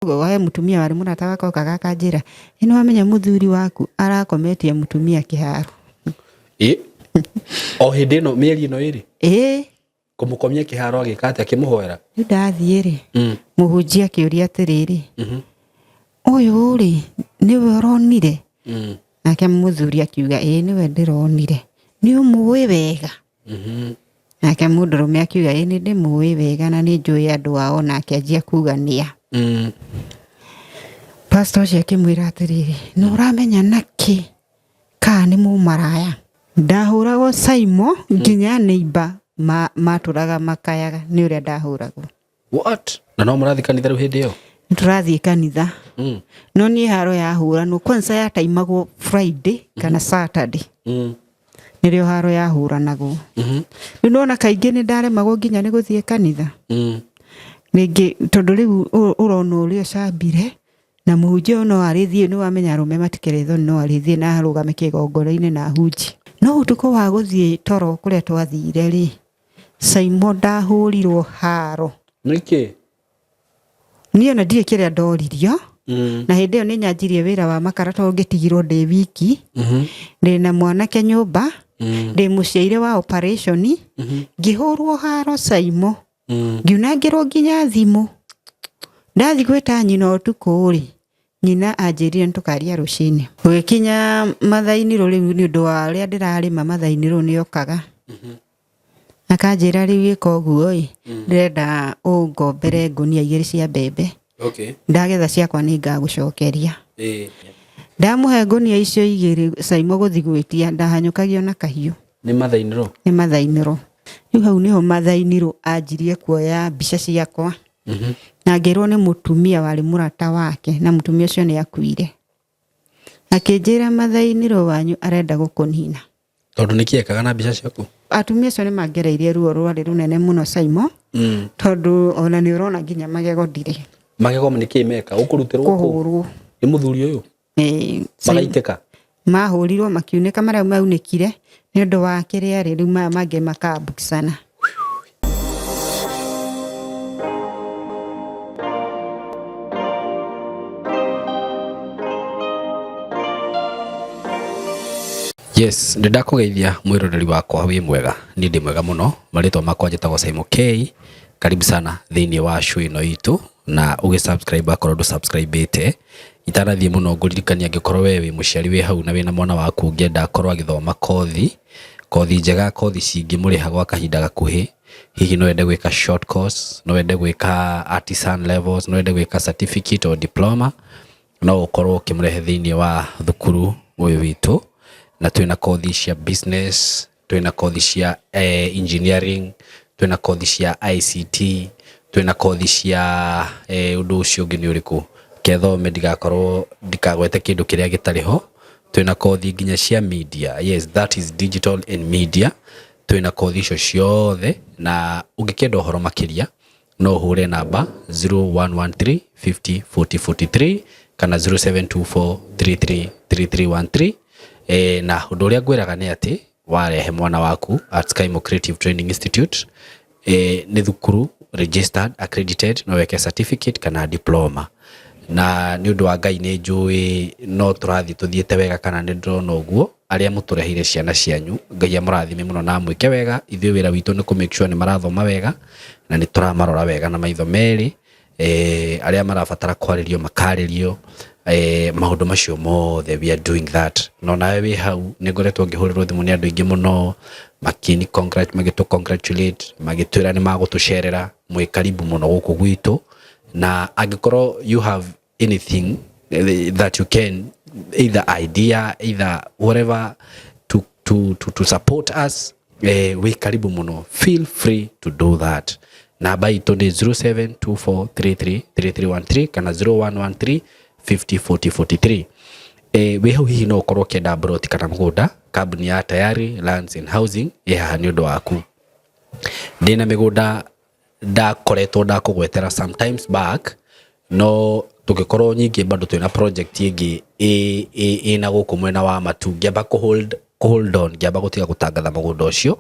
He mũtumia warĩ mũrata wakwa okaga akanjĩra, "Ĩ nĩwamenya mũthuri waku arakometie mũtumia kĩharo?" Ĩ o hĩndĩ ĩno mĩeri ĩno ĩrĩ? Ĩĩ. Kũmũkomia kĩharo agĩka atĩa, akĩmũhoera? Rĩu ndathiĩ rĩ, mũhunjia akĩũria atĩrĩrĩ, "Ũyũ rĩ, nĩwe ũronire?" Nake mũthuri akiuga, "Ĩĩ, nĩwe ndĩronire." "Nĩ ũmũĩ wega?" Nake mũndũrũme akiuga, "Ĩĩ, nĩ ndĩmũĩ wega na nĩ njũĩ andũ ao." Nake anjia kuga nĩa. Pastor ũcio akĩmwĩra atĩrĩrĩ, "Nĩ ũramenya nakĩ kaa nĩ mũmaraya?" Ndahũragwo Saimo nginya neighbor matũraga makayaga nĩ ũrĩa ndahũragwo. What? Na no mũrathiĩ kanitha rĩu hĩndĩ ĩyo? Nĩ tũrathiĩ kanitha. No niĩ haro yahũranwo kwanza yataimagwo Friday kana Saturday. Nĩrĩo haro yahũranagwo. Rĩu nĩwona kaingĩ nĩ ndaremagwo nginya nĩ gũthiĩ kanitha. Rĩngĩ tondũ rĩu ũrona ũrĩa ũcambire na mũhunjia ũyũ no arĩthiĩ, nĩ wamenya arũme matikĩrĩ thoni, no arĩthiĩ na arũgame kĩgongona-inĩ na ahunjie. No ũtukũ wa gũthiĩ toro kũrĩa twathire rĩ, Saimo ndahũrirwo haro. Nĩkĩ? Niĩ ona ndirĩ kĩrĩa ndoririo. Na hĩndĩ ĩyo nĩ nyanjirie wĩra wa makara tondũ ngĩtigirwo ndĩ wiki. Ndĩ na mwanake nyũmba, ndĩ mũciaire wa operation, ngĩhũrwo haro Saimo. Ngiunangĩrwo nginya thimũ. Ndathiĩ gwĩta nyina ũtukũ rĩ, nyina anjĩrire nĩ tũkaria rũcinĩ. Gũgĩkinya mathaa-inĩ rĩu nĩ ũndũ wa ũrĩa ndĩrarĩma mathaa-inĩ rĩu nĩ okaga. Akanjĩra, "Rĩu ĩka ũguo ĩ, ndĩrenda ũngombere ngũnia 2 cia mbembe. Ndagetha ciakwa nĩ ngagũcokeria." Ndamũhe ngũnia icio 2, Saimo, gũthiĩ gwĩtia ndahanyũkagio na kahiũ. Nĩ mathaa-inĩ? Nĩ mathaa-inĩ. Rĩu hau nĩho mathaa-inĩ anjirie kuoya mbica ciakwa. Na ngĩrwo nĩ mũtumia warĩ mũrata wake, na mũtumia ũcio nĩ akuire. Akĩnjĩra, "Mathaa-inĩ wanyu arenda gũkũnina." Tondũ nĩkĩ ekaga na mbica ciaku? Atumia acio nĩ mangereirie ruo rwarĩ rũnene mũno, Saimo, tondũ ona nĩ ũrona nginya magego ndirĩ. Magego nĩkĩ meka ũkũrutĩrwo kũ? Kũhũrwo. Nĩ mũthuri ũyũ? Ĩĩ. Magaitĩka? Mahũrirwo makiunĩka marĩa maunĩkire nĩ ũndũ wa kĩrĩa rĩ, rĩu maya mangĩ makambukicana. Yes, nĩ ndakũgeithia mwĩroreri wakwa, wĩ mwega? Niĩ ndĩ mwega mũno. Marĩtwa makwa njĩtagwo Simon K. Karibu sana thĩinĩ wa show ĩno itũ na ũgĩ subscribe akorwo ndũ subscribe ĩte. Itanathiĩ mũno, ngũririkania, angĩkorwo we wĩ mũciari wĩ hau na wĩna mwana waku ũngĩenda akorwo agĩthoma kothi, kothi njega, kothi cingĩmũrĩha gwa kahinda gakuhĩ, hihi no wende gwĩka short course, no wende gwĩka artisan levels, no wende gwĩka certificate or diploma, no ũkorwo ũkĩmũrehe thĩinĩ wa thukuru ũyũ witũ. Na twĩna kothi cia business, twĩna kothi cia engineering, twĩna kothi cia ICT, twĩna kothi cia ũndũ ũcio ũngĩ nĩ ũrĩkũ kethome, ndigakorwo ndikagwete kĩndũ kĩrĩa gĩtarĩ ho. Twĩna kothi nginya cia media, yes, that is digital and media. Twĩna kothi icio ciothe, na ũngĩkĩenda ũhoro makĩria no ũhũre namba 0113 50 40 43 kana 0724 33 3313. Na ũndũ ũrĩa ngwĩraga nĩ atĩ warehe mwana waku at Skymo Creative Training Institute, nĩ thukuru registered, accredited, no weke certificate kana diploma. Na nĩ ũndũ wa Ngai nĩ njũĩ no tũrathiĩ tũthiĩte wega, kana nĩ ndĩrona ũguo. Arĩa mũtũreheire ciana cianyu, Ngai amũrathime mũno na amwĩke wega. Ithuĩ wĩra witũ nĩ kũ make sure nĩ marathoma wega na nĩ tũramarora wega na maitho merĩ. Arĩa marabatara kwarĩrio makarĩrio, maũndũ macio mothe we are doing that. No nawe wĩ hau, nĩ ngoretwo ngĩhũrĩrwo thimũ nĩ andũ aingĩ mũno makĩni magĩtũ congratulate, magĩtwĩra nĩ magũtũcerera. Mwĩ karibu mũno gũkũ gwitũ, na angĩkorwo you have anything that you can, either idea, either whatever, to support us, wĩ karibu mũno, feel free to do that. Namba itũ nĩ 0724333313 kana 0113 50 40 43. Wĩ hau hihi no ũkorwo ũkĩenda mburoti kana mũgũnda, kambuni ya Tayari Lands and Housing ĩ haha nĩ ũndũ waku. Ndĩna mĩgũnda ndakoretwo ndakũgwetera sometimes back, no tũgĩkorwo nyingĩ bado twĩna project ĩngĩ ĩna gũkũ mwena wa Matu, ngĩamba kũ hold on, ngĩamba gũtiga gũtangatha mũgũnda ũcio.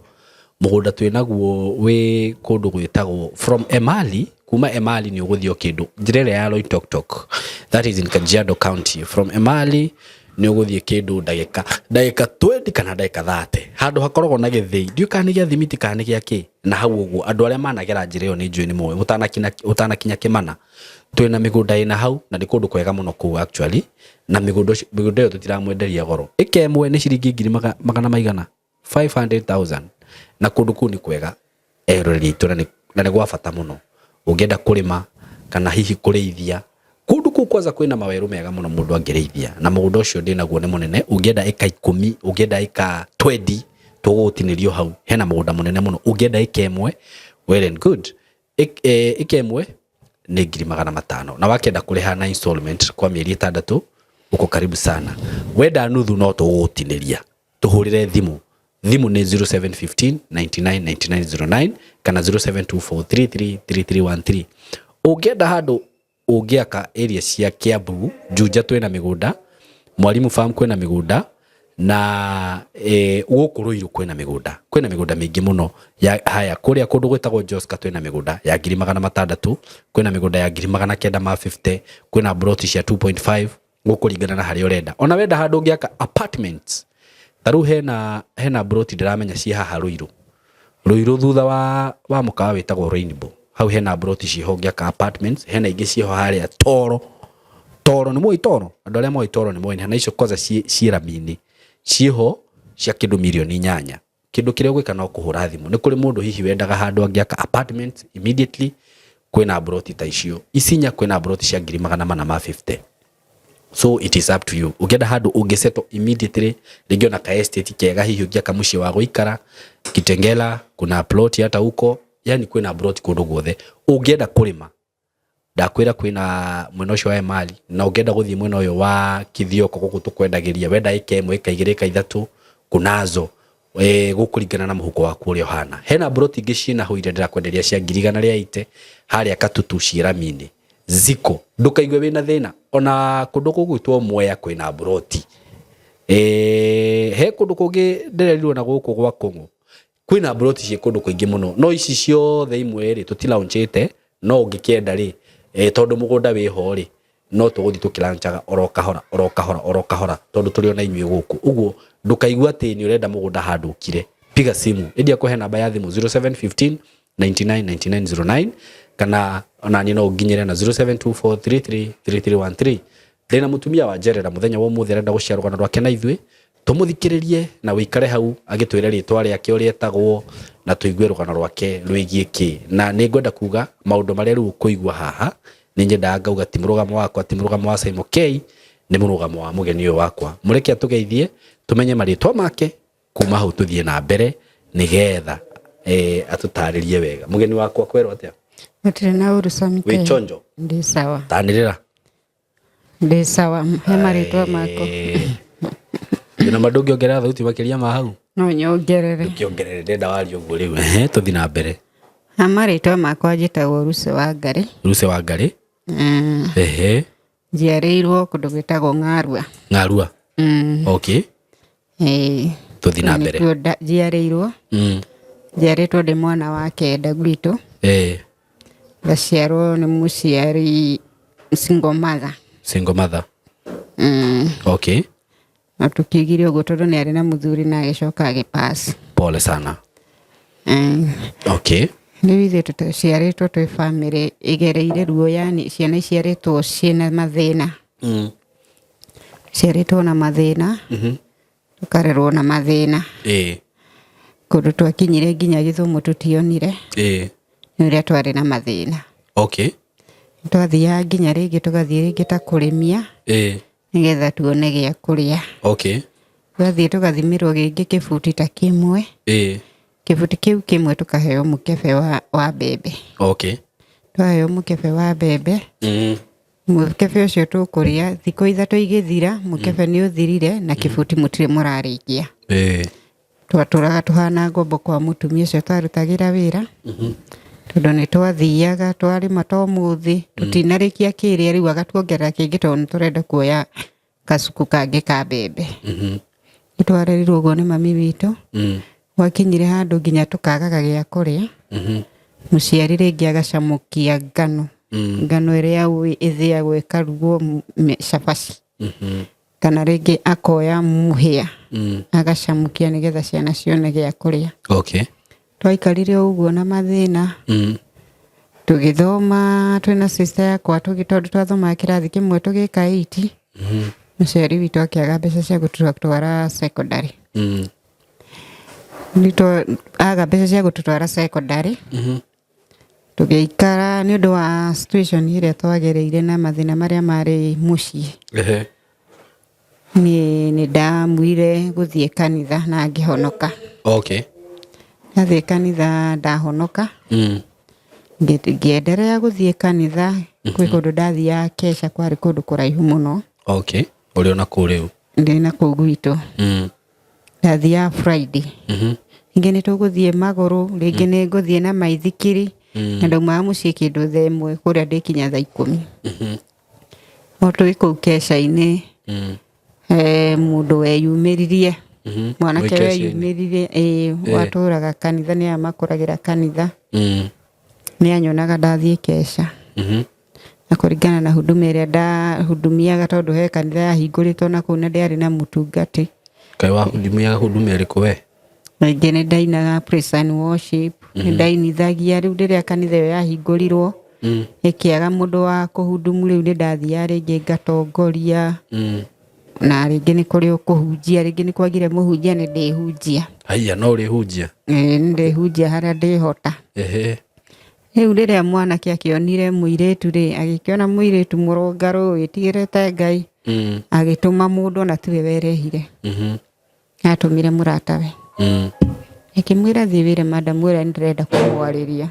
Mũgũnda twĩnaguo wĩ kũndũ gwĩtagwo from Emali. Kuma Emali nĩ ũgũthiĩ o kĩndũ njĩra ĩrĩa ya Loitoktok, that is in Kajiado County. From Emali nĩ ũgũthiĩ kĩndũ ndagĩka 20 kana ndagĩka 30, handũ hakoragwo na gĩthĩi, ndiũĩ kana nĩ gĩa thimiti kana nĩ gĩa kĩ. Na hau ũguo andũ arĩa managera njĩra ĩyo nĩ njũĩ nĩ moĩ, ũtanakinya Kĩmana twĩna mĩgũnda ĩna hau, na nĩ kũndũ kwega mũno kũu actually. Na mĩgũnda ĩyo tũtiramwenderia goro, ĩka ĩmwe nĩ ciringi ngiri magana maigana 500,000, na kũndũ kũu nĩ kwega, eroreri aitũ, na nĩ gwa bata mũno ũngĩenda kũrĩma kana hihi kũrĩithia kũndũ kũu. Kwanza kwĩna mawerũ mega mũno mũndũ angĩrĩithia, na mũgũnda ũcio ndĩnaguo nĩ mũnene. Ũngĩenda ĩka 10, ũngĩenda ĩka 20, tũgũgũtinĩrio hau. Hena mũgũnda mũnene mũno. Ũngĩenda ĩka ĩmwe, well and good. Ĩka ĩmwe nĩ 500,000, na wakĩenda kũrĩha na installment kwa mĩeri 6, uko karibu sana. Wenda nuthu no tũgũgũtinĩria. Tũhũrĩre thimũ. Thimũ nĩ 0715 99 9909 kana 0724333313. Ũngĩenda handũ ũngĩaka area cia Kiambu, Juja twĩna mĩgũnda, Mwalimu Farm kwĩna mĩgũnda, na gũkũ Ruiru kwĩna mĩgũnda, kwĩna mĩgũnda mĩingĩ mũno ya haya. Kũrĩa kũndũ gwĩtagwo Joska twĩna mĩgũnda ya 600,000, kwĩna mĩgũnda ya 950,000, kwĩna broti cia 2.5, gũkũringana na harĩa ũrenda. Ona wenda handũ ũngĩaka apartments, ta rĩu hena broti ndĩramenya ciĩ haha Ruiru, Ruiru thutha wa mũkawa wĩtagwo Rainbow. Hau hena broti ciho ũngĩaka apartments. Hena ingĩ ciho harĩa Toro. Toro nĩ mũĩ Toro? Andũ arĩa moĩ Toro nĩ moĩ. Na icio kwanza ciĩ rami-inĩ, ciĩho cia kĩndũ mirioni 8. Kĩndũ kĩrĩa ũgwĩka no kũhũra thimũ. Nĩ kũrĩ mũndũ hihi wendaga handũ angĩaka apartment immediately, kwĩna broti ta icio. Isinya kwĩna broti cia 450,000. So it is up to you. Ũngĩenda handũ ũngĩsettle immediately, rĩngĩ ona ka estate kega, hihi ũngĩaka mũciĩ wa gũikara. Kitengela kuna plot hata huko, yani kwĩna plot kũndũ guothe. Ũngĩenda kũrĩma, ndakwĩra kwĩna mwena ũcio wa Emali, na ũngĩenda gũthiĩ mwena ũyũ wa Kithioko gũkũ tũkwendagĩria, wenda ĩka 1, ĩka 2, ĩka 3, kunazo, gũkũringana na mũhuko waku ũrĩa ũhana. Hena broti ingĩ ciĩna hau iria ndĩrakwenderia cia 180,000 harĩa Katutu, ciĩ rami-inĩ ziko. Ndũkaigue wĩna thĩna. Ona kũndũ gũgwĩtwo Mwea kwĩna broti. He kũndũ kũngĩ ndĩrerirwo na gũkũ gwa Kũng'ũ kwĩna broti ciĩ kũndũ kũingĩ mũno. No ici ciothe imwe rĩ, tũtilaunchĩte, no ũngĩkĩenda rĩ, tondũ mũgũnda wĩho rĩ, no tũgũthiĩ tũkĩlaunchaga oro kahora, oro kahora, oro kahora, tondũ tũrĩ ona inyuĩ gũkũ ũguo. Ndũkaigua atĩ nĩ ũrenda mũgũnda handũ ũkire. Piga simu, ĩndia kũhe namba ya thimũ 0715 99 9909, kana ona niĩ no ũnginyĩre na 0724333313. Ndĩna mũtumia wa njerera mũthenya wa ũmũthĩ, arenda gũcia rũgano rwake na ithuĩ. Tũmũthikĩrĩrie na wĩikare hau agĩtwĩre rĩtwa rĩake, ũrĩa etagwo, na tũigue rũgano rwake rwĩgiĩ kĩ. Na nĩ ngwenda kuga maũndũ marĩa rĩu ũkũigua haha, nĩ nyendaga ngauga ti mũrũgamo wakwa, ti mũrũgamo wa Simon K, nĩ mũrũgamo wa mũgeni ũyũ wakwa. Mũreke atũgeithie, tũmenye marĩtwa make, kuma hau tũthiĩ na mbere nĩgetha atũtarĩrie wega. Mũgeni wakwa, kwerwo atĩa? Gũtirĩ na ũru, Sami. Wĩ chonjo? Ndĩ sawa. Tanĩrĩra. Ndĩ sawa, he marĩtwa mako. Ndĩna ma ndũngĩongerera thauti makĩria ma hau? No nyongerere. Ndũkĩongerere, ndenda waria ũguo rĩu. Ehe, tũthiĩ na mbere. Ha marĩtwa makwa njĩtagwo Ruce wa Ngarĩ. Ruce wa Ngarĩ. Ehe. Njiarĩirwo kũndũ gwĩtagwo Ng'arua. Ng'arua. Okay. Ĩĩ. Tũthiĩ na mbere. Nĩkuo njiarĩirwo. Njiarĩtwo ndĩ mwana wa kenda gwitũ. Ngaciarwo nĩ mũciari single mother. Single mother. Okay. Na tũkiugire ũguo tondũ nĩ arĩ na mũthuri na agĩcoka agĩpass. Pole sana. Okay. Rĩu ithuĩ tũciarĩtwo twĩ bamĩrĩ ĩgereire ruo, yani ciana iciarĩtwo ciĩna mathĩna. Ciarĩtwo na mathĩna, tũkarerwo na mathĩna. Kũndũ twakinyire nginya gĩthomo tũtionire nĩ ũrĩa twarĩ na mathĩna. Twathiaga nginya rĩngĩ tũgathiĩ rĩngĩ ta kũrĩmia nĩgetha tuone gĩa kũrĩa. Twathiĩ tũgathimĩrwo rĩngĩ kĩbuti ta kĩmwe. Kĩbuti kĩu kĩmwe tũkaheo mũkebe wa mbembe. Twaheo mũkebe wa mbembe, mũkebe ũcio tũkũrĩa thikũ 3 igĩthira, mũkebe nĩ ũthirire na kĩbuti mũtirĩ mũrarĩkia. Twatũraga tũhana ngombo kwa mũtumia ũcio twarutagĩra wĩra, tondũ nĩ twathiaga twarĩma ta ũmũthĩ tũtinarĩkia kĩrĩa, rĩu agatuongerera kĩngĩ tondũ nĩ tũrenda kuoya kacuku kangĩ ka mbembe. Nĩ twarerirwo ũguo nĩ mami witũ. Gwakinyire handũ nginya tũkagaga gĩa kũrĩa. Mũciari rĩngĩ agacamũkia ngano, ngano ĩrĩa ũĩ ĩthĩagwo ĩkarugwo cabaci, kana rĩngĩ akoya mũhĩa agacamũkia nĩgetha ciana cione gĩa kũrĩa. Twaikarire o ũguo na mathĩna, tũgĩthoma twĩna sister yakwa, tondũ twathomaga kĩrathi kĩmwe tũgĩka 8. Mũciari witũ akĩaga mbeca cia gũtũtwara secondary. Aga mbeca cia gũtũtwara secondary, tũgĩikara nĩ ũndũ wa situation ĩrĩa twagereire na mathĩna marĩa marĩ mũciĩ. Niĩ nĩ ndamuire gũthiĩ kanitha na ngĩhonoka. Ndathiĩ kanitha ndahonoka, ngĩenderea gũthiĩ kanitha. Kwĩ kũndũ ndathiaga kesha, kwarĩ kũndũ kũraihu mũno. Okay, ũrĩ ona kũu rĩu? Ndĩ na kũu gwitũ. Ndathiaga Friday. Rĩngĩ nĩ tũgũthiĩ magũrũ, rĩngĩ nĩ ngũthiĩ na maithikiri, na ndaumaga mũciĩ kĩndũ thaa 1, kũrĩa ndĩkinya thaa 10. O twĩ kũu kesha-inĩ, mũndũ weyumĩririe, mwanake Mwĩ kesha-inĩ. weyumĩririe, ĩĩ, watũraga kanitha, nĩ aya makũragĩra kanitha. Nĩ anyonaga ndathiĩ kesha, na kũringana na huduma ĩrĩa ndahudumiaga, tondũ he kanitha yahingũrĩtwo na kũu na ndĩarĩ na mũtungati. Kaĩ wahudumiaga huduma ĩrĩkũ we? Rĩngĩ nĩ ndainaga praise and worship, nĩ ndainithagia. Rĩu rĩrĩa kanitha ĩyo yahingũrirwo, ĩkĩaga mũndũ wa kũhudumu, rĩu nĩ ndathiaga rĩngĩ ngatongoria, na rĩngĩ nĩ kũrĩ ũkũhunjia, rĩngĩ nĩ kwagire mũhunjia, nĩ ndĩhunjia. Haiya, no ũrĩhunjia? Ĩĩ, nĩ ndĩhunjia harĩa ndĩhota. Rĩu rĩrĩa mwanake akĩonire mũirĩtu rĩ, agĩkĩona mũirĩtu mũrũngarũ wĩtigĩrĩte Ngai, agĩtũma mũndũ, ona tiwe werehire, atũmire mũratawe, akĩmwĩra, "Thiĩ wĩre madam ũrĩa nĩ ndĩrenda kũmwarĩria."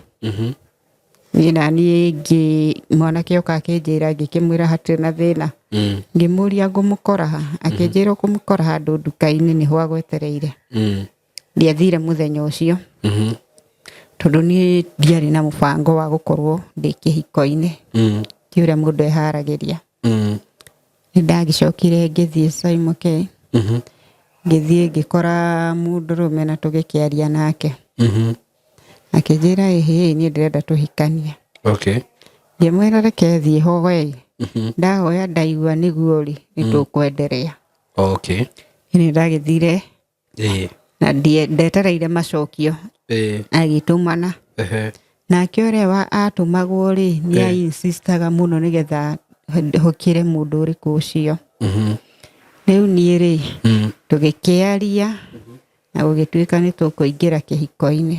Niĩ na niĩ ngĩ mwanake oka akĩnjĩra, ngĩkĩmwĩra hatirĩ na thĩna. Ngĩmũria ngũmũkora ha, akĩnjĩra ũkũmũkora handũ nduka-inĩ, nĩho agwetereire. Ndiathire mũthenya ũcio, tondũ niĩ ndiarĩ na mũbango wa gũkorwo ndĩ kĩhiko-inĩ, ti ũrĩa mũndũ eharagĩria. Nĩ ndagĩcokire ngĩthiĩ Simon K, ngĩthiĩ ngĩkora mũndũrũme na tũgĩkĩaria nake. Akĩnjĩra, "Ĩhĩ, niĩ ndĩrenda tũhikanie." Ngĩmwĩra, "Reke thiĩ hoe." Ndahoya ndaigua nĩguo rĩ, nĩ tũkwenderea. Nĩ ndagĩthire na ndetereire macokio. Agĩtũmana. Nake ũrĩa wa atũmagwo rĩ, nĩ ainsistaga mũno nĩgetha hũkĩre mũndũ ũrĩkũ ũcio. Rĩu niĩ rĩ, tũgĩkĩaria na gũgĩtuĩka nĩ tũkũingĩra kĩhiko-inĩ.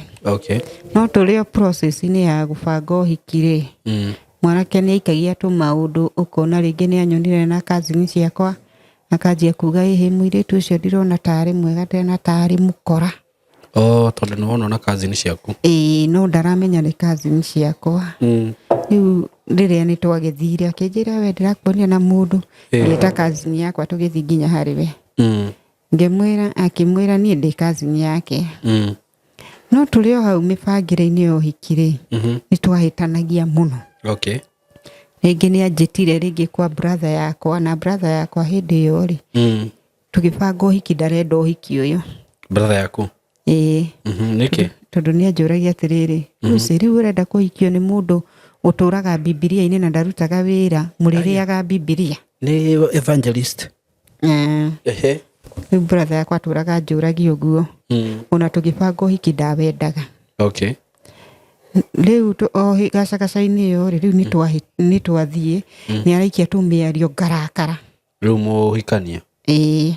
No tũrĩ o process-inĩ ya gũbanga ũhiki rĩ, mwanake nĩ aikagia tũmaũndũ, ũkona rĩngĩ nĩ anyonire na cousin ciakwa, akanjia kuga, "Ĩhĩ, mũirĩtu ũcio ndirona tarĩ mwega, ndĩrona tarĩ mũkora." Oh, tondũ nĩ wona na cousin ciaku. Ĩĩ, no ndaramenya nĩ cousin ciakwa. Rĩu rĩrĩa nĩ twagĩthire, akĩnjĩra, "We ndĩrakuonia na mũndũ." Ngĩta cousin yakwa, tũgĩthiĩ nginya harĩ we. Ngĩmwĩra, akĩmwĩra niĩ ndĩ cousin yake. No tũrĩ o hau mĩbangĩre-inĩ ya ũhiki rĩ, nĩ twahĩtanagia mũno. Rĩngĩ nĩ anjĩtire rĩngĩ kwa brother yakwa, na brother yakwa hĩndĩ ĩyo rĩ, tũgĩbanga ũhiki, ndarenda ũhiki ũyũ. Brother yaku? Ĩĩ. Nĩkĩ? Tondũ nĩ anjũragia atĩrĩrĩ, "Lucy, rĩu ũrenda kũhikio nĩ mũndũ ũtũraga Bibilia-inĩ na ndarutaga wĩra, mũrĩrĩaga Bibilia?" Nĩ evangelist. Rĩu brother yakwa atũraga anjũragia ũguo. Ona tũgĩbanga ũhiki ndawendaga. Rĩu o gacagaca-inĩ ĩyo rĩ, rĩu nĩ twathiĩ, nĩ araikia tũmĩario, ngarakara. Rĩu mũhikania? Ĩĩ.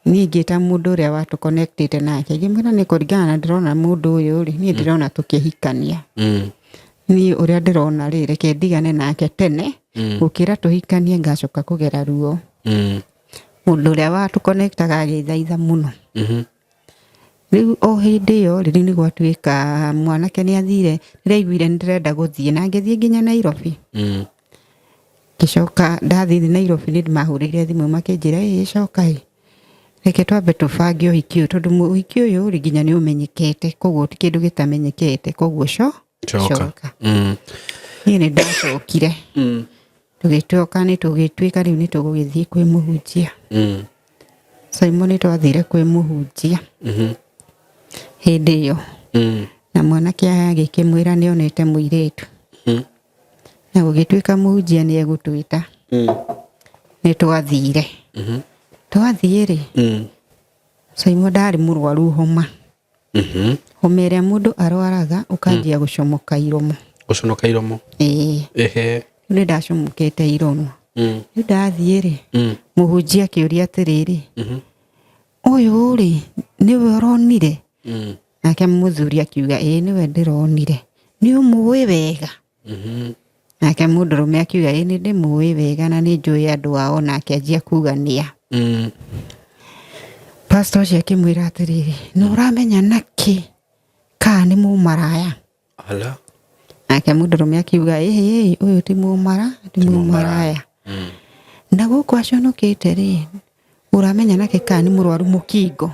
Niĩ ngĩta mũndũ ũrĩa watũconnectĩte nake, ngĩmwĩra nĩ kũringana na ndĩrona mũndũ ũyũ rĩ, niĩ ndĩrona tũkĩhikania. Niĩ ũrĩa ndĩrona rĩ, reke ndigane nake tene, gũkĩra tũhikanie ngacoka kũgera ruo. Mũndũ ũrĩa watũconnectaga agĩthaitha mũno. Rĩu o hĩndĩ ĩyo rĩ, rĩu nĩ gwatuĩka mwanake nĩ athire, nĩraiguire nĩ ndĩrenda gũthiĩ na ngĩthiĩ nginya Nairobi. Ngĩcoka ndathiĩ Nairobi, nĩ mahũrĩire thimũ makĩnjĩra, "Ĩ coka ĩ, reke twambe tũbange ũhiki ũyũ, tondũ ũhiki ũyũ rĩ, nginya nĩ ũmenyekete, koguo ti kĩndũ gĩtamenyekete, koguo Coka. coka." Niĩ nĩ ndacokire. Tũgĩcoka nĩ tũgĩtuĩka rĩu nĩ tũgũgĩthiĩ kwĩ mũhunjia. Simon, nĩ twathire kwĩ mũhunjia hĩndĩ ĩyo. Na mwanake agĩkĩmwĩra nĩ onete mũirĩtu. Na gũgĩtuĩka mũhunjia nĩ egũtwĩta. Nĩ twathire. Twathiĩ rĩ, Saimo ndarĩ mũrwaru homa. Homa ĩrĩa mũndũ arwaraga ũkanjia gũcomoka iromo. Gũconoka iromo. Ĩĩ. Ehe. Nĩ ndacomokete iromo. Rĩu ndathiĩ rĩ, mũhunjia akĩũria atĩrĩrĩ, ũyũ rĩ, nĩwe ũronire? Nake mũthuri akiuga ĩĩ nĩwe ndĩronire. Nĩ ũmũĩ wega? Nake mũndũrũme akiuga ĩĩ nĩ ndĩmũĩ wega na nĩ njũĩ andũ ao, na akĩanjia kuga nĩa. Pastor ũcio akĩmwĩra atĩrĩrĩ, nĩ ũramenya nakĩ kana nĩ mũmaraya? Ala. Nake mũndũrũme akiuga ĩhĩ, ũyũ ti mũmara, ti mũmaraya. Na gũkũ aconokete rĩ, ũramenya nakĩ kana nĩ mũrwaru mũkingo?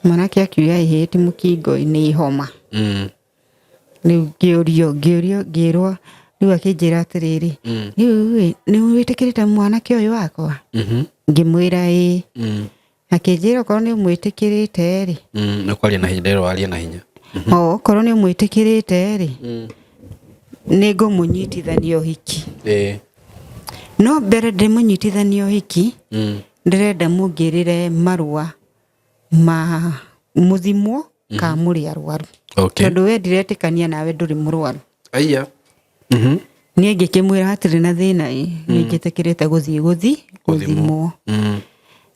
Mwanake akiuga ĩhĩ, ti mũkingo, nĩ homa. Rĩu ngĩũrio ngĩũrio ngĩrwo, rĩu akĩnjĩra atĩrĩrĩ, rĩu ĩ, nĩ wĩtĩkĩrĩte mwanake ũyũ wakwa? Ngĩmwĩra ĩĩ. Akĩnjĩra okorwo nĩ ũmwĩtĩkĩrĩte rĩ, Nĩ kwaria na hinya, ndĩrwo warie na hinya. O okorwo nĩ ũmwĩtĩkĩrĩte rĩ, nĩ ngũmũnyitithania ũhiki. No mbere ndĩmũnyitithania ũhiki, ndĩrenda mũngĩrĩre marũa ma mũthimwo ka mũrĩ arwaru. Tondũ we ndiretĩkania nawe ndũrĩ mũrwaru. Aya. Niĩ ngĩkĩmwĩra hatirĩ na thĩna ĩ, nĩ njĩtĩkĩrĩte gũthiĩ gũthimwo.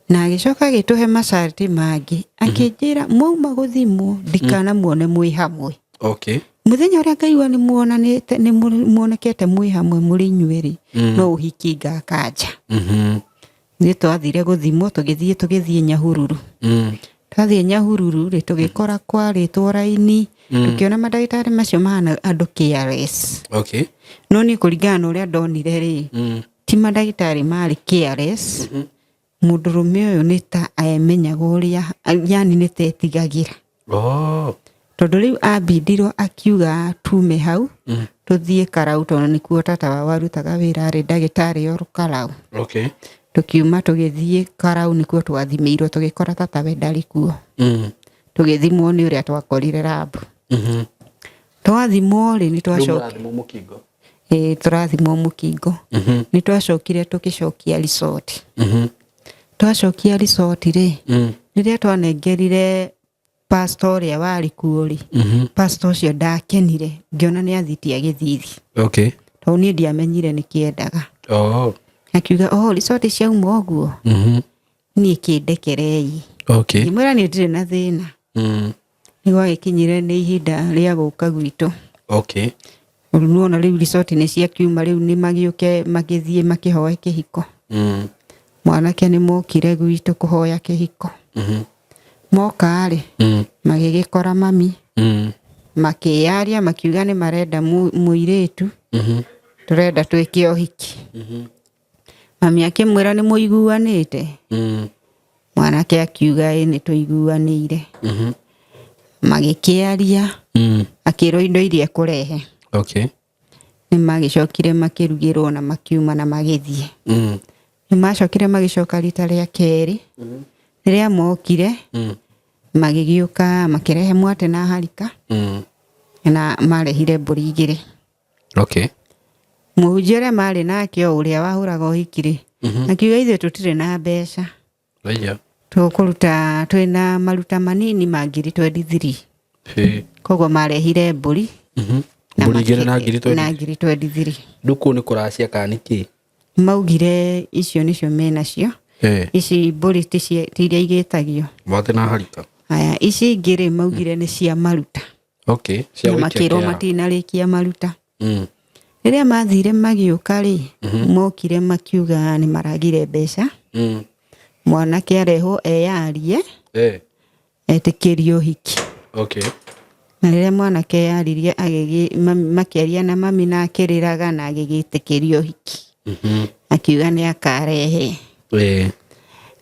Na agĩcoka agĩtũhe macarti mangĩ, akĩnjĩra mwauma gũthimwo ndikanamuone mwĩ hamwe. Mũthenya ũrĩa ngaigua nĩ muonanĩte, nĩ muonekete mwĩ hamwe mũrĩ inyuerĩ, no ũhiki ngakanja. Nĩ twathire gũthimwo, tũgĩthiĩ tũgĩthiĩ Nyahururu. Twathiĩ Nyahururu rĩ, tũgĩkora kwarĩtwo raini, tũkĩona mandagĩtarĩ macio mahana andũ KRS. No niĩ kũringana na ũrĩa ndonire rĩ, ti mandagĩtarĩ marĩ KRS. Mũndũrũme ũyũ nĩ ta emenyaga ũrĩa, yani nĩ ta etigagĩra. Tondũ rĩu ambindirwo akiuga tume hau, tũthiĩ Karau tondũ nĩkuo tata wao arutaga wĩra, arĩ ndagĩtarĩ o Karau. Tũkiuma tũgĩthiĩ Karau nĩkuo twathimĩirwo, tũgĩkora tata we ndarĩ kuo. Tũgĩthimwo nĩ ũrĩa twakorire lab. Twathimwo rĩ, nĩ twacokire. Mũrathimwo mũkingo. Ĩĩ, tũrathimwo mũkingo. Nĩ twacokire tũgĩcokia resort. Twacokia resort rĩ, rĩrĩa twanengerire pastor ũrĩa warĩ kuo rĩ, pastor ũcio ndakenire, ngĩona nĩ athitie gĩthithi. Tondũ niĩ ndiamenyire nĩ kĩendaga. Akiuga, oh, resort ciauma ũguo, niĩ kĩndekerei. Ngĩmwĩra niĩ ndirĩ na thĩna. Nĩ gwagĩkinyire nĩ ihinda rĩa gũka gwitũ. Rĩu nĩwona rĩu resort nĩ ciakiuma, rĩu nĩ magĩũke magĩthiĩ makĩhoe kĩhiko. Mwanake nĩ mokire gwitũ kũhoya kĩhiko. Moka rĩ, magĩgĩkora mami, makĩyaria makiuga nĩ marenda mũirĩtu, tũrenda twĩke ũhiki. Mami akĩmwĩra nĩ mũiguanĩte? Mwanake akiuga ĩ nĩ tũiguanĩire. Magĩkĩaria, akĩrwo indo iria ekũrehe. Nĩ magĩcokire makĩrugĩrwo na makiuma na magĩthiĩ. Nĩ macokire magĩcoka rita rĩa kerĩ. Rĩrĩa mokire, magĩgĩũka makĩrehe mwate na harika, na marehire mbũri igĩrĩ. Mũhunjia ũrĩa marĩ nake o ũrĩa wahũraga ũhiki rĩ, akiuga ithuĩ tũtirĩ na mbeca. Tũkũruta twĩna maruta manini ma ngiri 23. Koguo marehire mbũri. Na Mbũri igĩrĩ na ngiri na ngiri 23. Rĩu kũu nĩ kũracia kana nĩ kĩ? Maugire icio nĩcio menacio. Ici mbũri ti iria igĩtagio. Mwate na harika. Aya, ici ingĩ rĩ maugire nĩ cia maruta. Cia Na gũikia makĩrwo kĩara. matinarĩkia maruta. Rĩrĩa mathire magĩũka rĩ, mokire makiuga nĩ maragire mbeca. Mwanake arehwo eyarie, etĩkĩrio ũhiki. Na rĩrĩa mwanake eyaririe, makĩaria na mami na akĩrĩraga na agĩgĩtĩkĩrio ũhiki. Akiuga nĩ akarehe.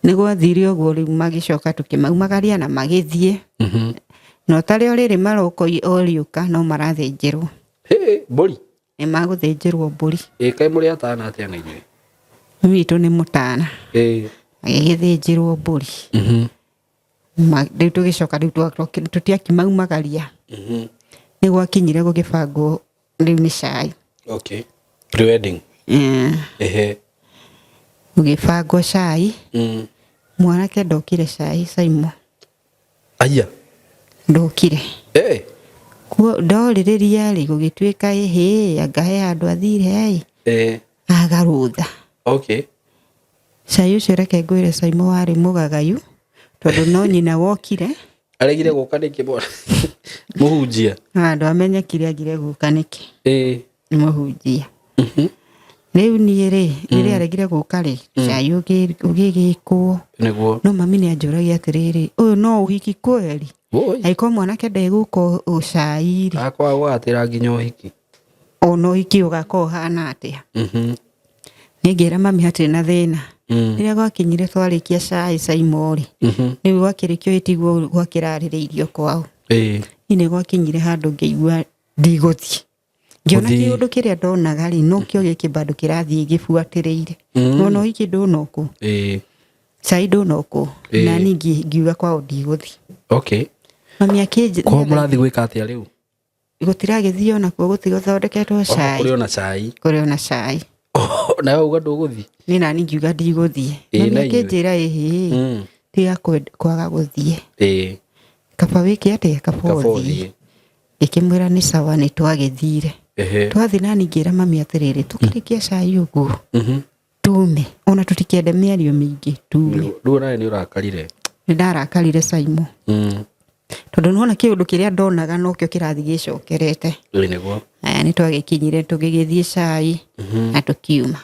Nĩ gwathire ũguo rĩu magĩcoka tũkĩmaumagaria na magĩthiĩ. Na ũtarĩ o rĩrĩ maroka o rĩũka no marathĩnjĩrwo. Hĩ, mbũri? Nĩ magũthĩnjĩrwo mbũri. Ĩ, kaĩ mũrĩ atana atĩa na inyuĩ? Witũ nĩ mũtana. Agĩgĩthĩnjĩrwo mbũri. Rĩu tũgĩcoka rĩu tũtiakimaumagaria. Nĩ gwakinyire gũgĩbangwo rĩu nĩ cai. Okay. Pre-wedding. Ehe. Gũgĩbangwo cai. Mwanake ndokire cai Saimo. Aya. Ndokire. Eh. Kuo ndorĩrĩria rĩ, gũgĩtuĩka ĩhĩ anga he handũ athire ĩ. Eh. Agarũtha. Okay. Cai ũcio reke ngwĩre Saimo warĩ mũgagayu tondũ no nyina wokire. Aregire gũka nĩkĩ mwana? Mũhunjia. Na ndwamenyekire agire gũka nĩkĩ. Eh. Nĩ mũhunjia. Rĩu niĩ rĩ, rĩrĩa aregire gũka rĩ, cai ũgĩgĩkwo. Nĩguo. No mami nĩ anjũragia atĩrĩrĩ, ũyũ no ũhiki kweri? Woi. Angĩkorwo mwanake ndegũka cai rĩ. Akwaga gũgatĩra nginya ũhiki. Ona ũhiki ũgakorwo ũhana atĩa? Niĩ ngĩra mami hatirĩ na thĩna. Rĩrĩa gwakinyire twarĩkia cai Saimo rĩ, rĩu gwakĩrĩkio ĩtiguo gwakĩrarĩrĩirio kwao. Ĩĩ. Niĩ nĩ gwakinyire handũ ngĩigua ndigũthiĩ. Ngĩona Gũthiĩ. kĩũndũ kĩrĩa ndonaga rĩ, nokĩo gĩkĩ bado kĩrathiĩ gĩbuatĩrĩire. Nona ũhiki ndũnokwo. Ĩĩ. Cai ndũnokwo. Ĩĩ. Na niĩ ngiuga kwao ndigũthiĩ. Okay. Mami akĩnjĩra. Kwao mũrathiĩ gwĩka atĩa rĩu? Gũtiragĩthiĩ onakuo gũtigũthondeketwo cai. Kũrĩ ona cai. Kũrĩ ona cai. Nawe uga ndũgũthiĩ? Niĩ nani ngiuga ndigũthiĩ. Ĩĩ, Mami na inyuĩ? akĩnjĩra ĩhĩ, tiga kwaga gũthiĩ. Ĩĩ. Kaba wĩke atĩa? Kaba Kaba ũthiĩ. ũthiĩ. Ngĩkĩmwĩra nĩ sawa nĩ twagĩthire. Ehe. Twathiĩ nani ngĩra mami atĩrĩrĩ, tũkĩrĩkia cai ũguo tume, ona tũtikende mĩario mĩingĩ tume. Rĩu nawe nĩ ũrakarire. Nĩ ndarakarire Saimo. Tondũ nĩwona kĩũndũ kĩrĩa ndonaga nokĩo kĩrathiĩ gĩcokerete. Ĩĩ nĩguo. Aya nĩ twagĩkinyire tũgĩgĩthiĩ cai na tũkiuma.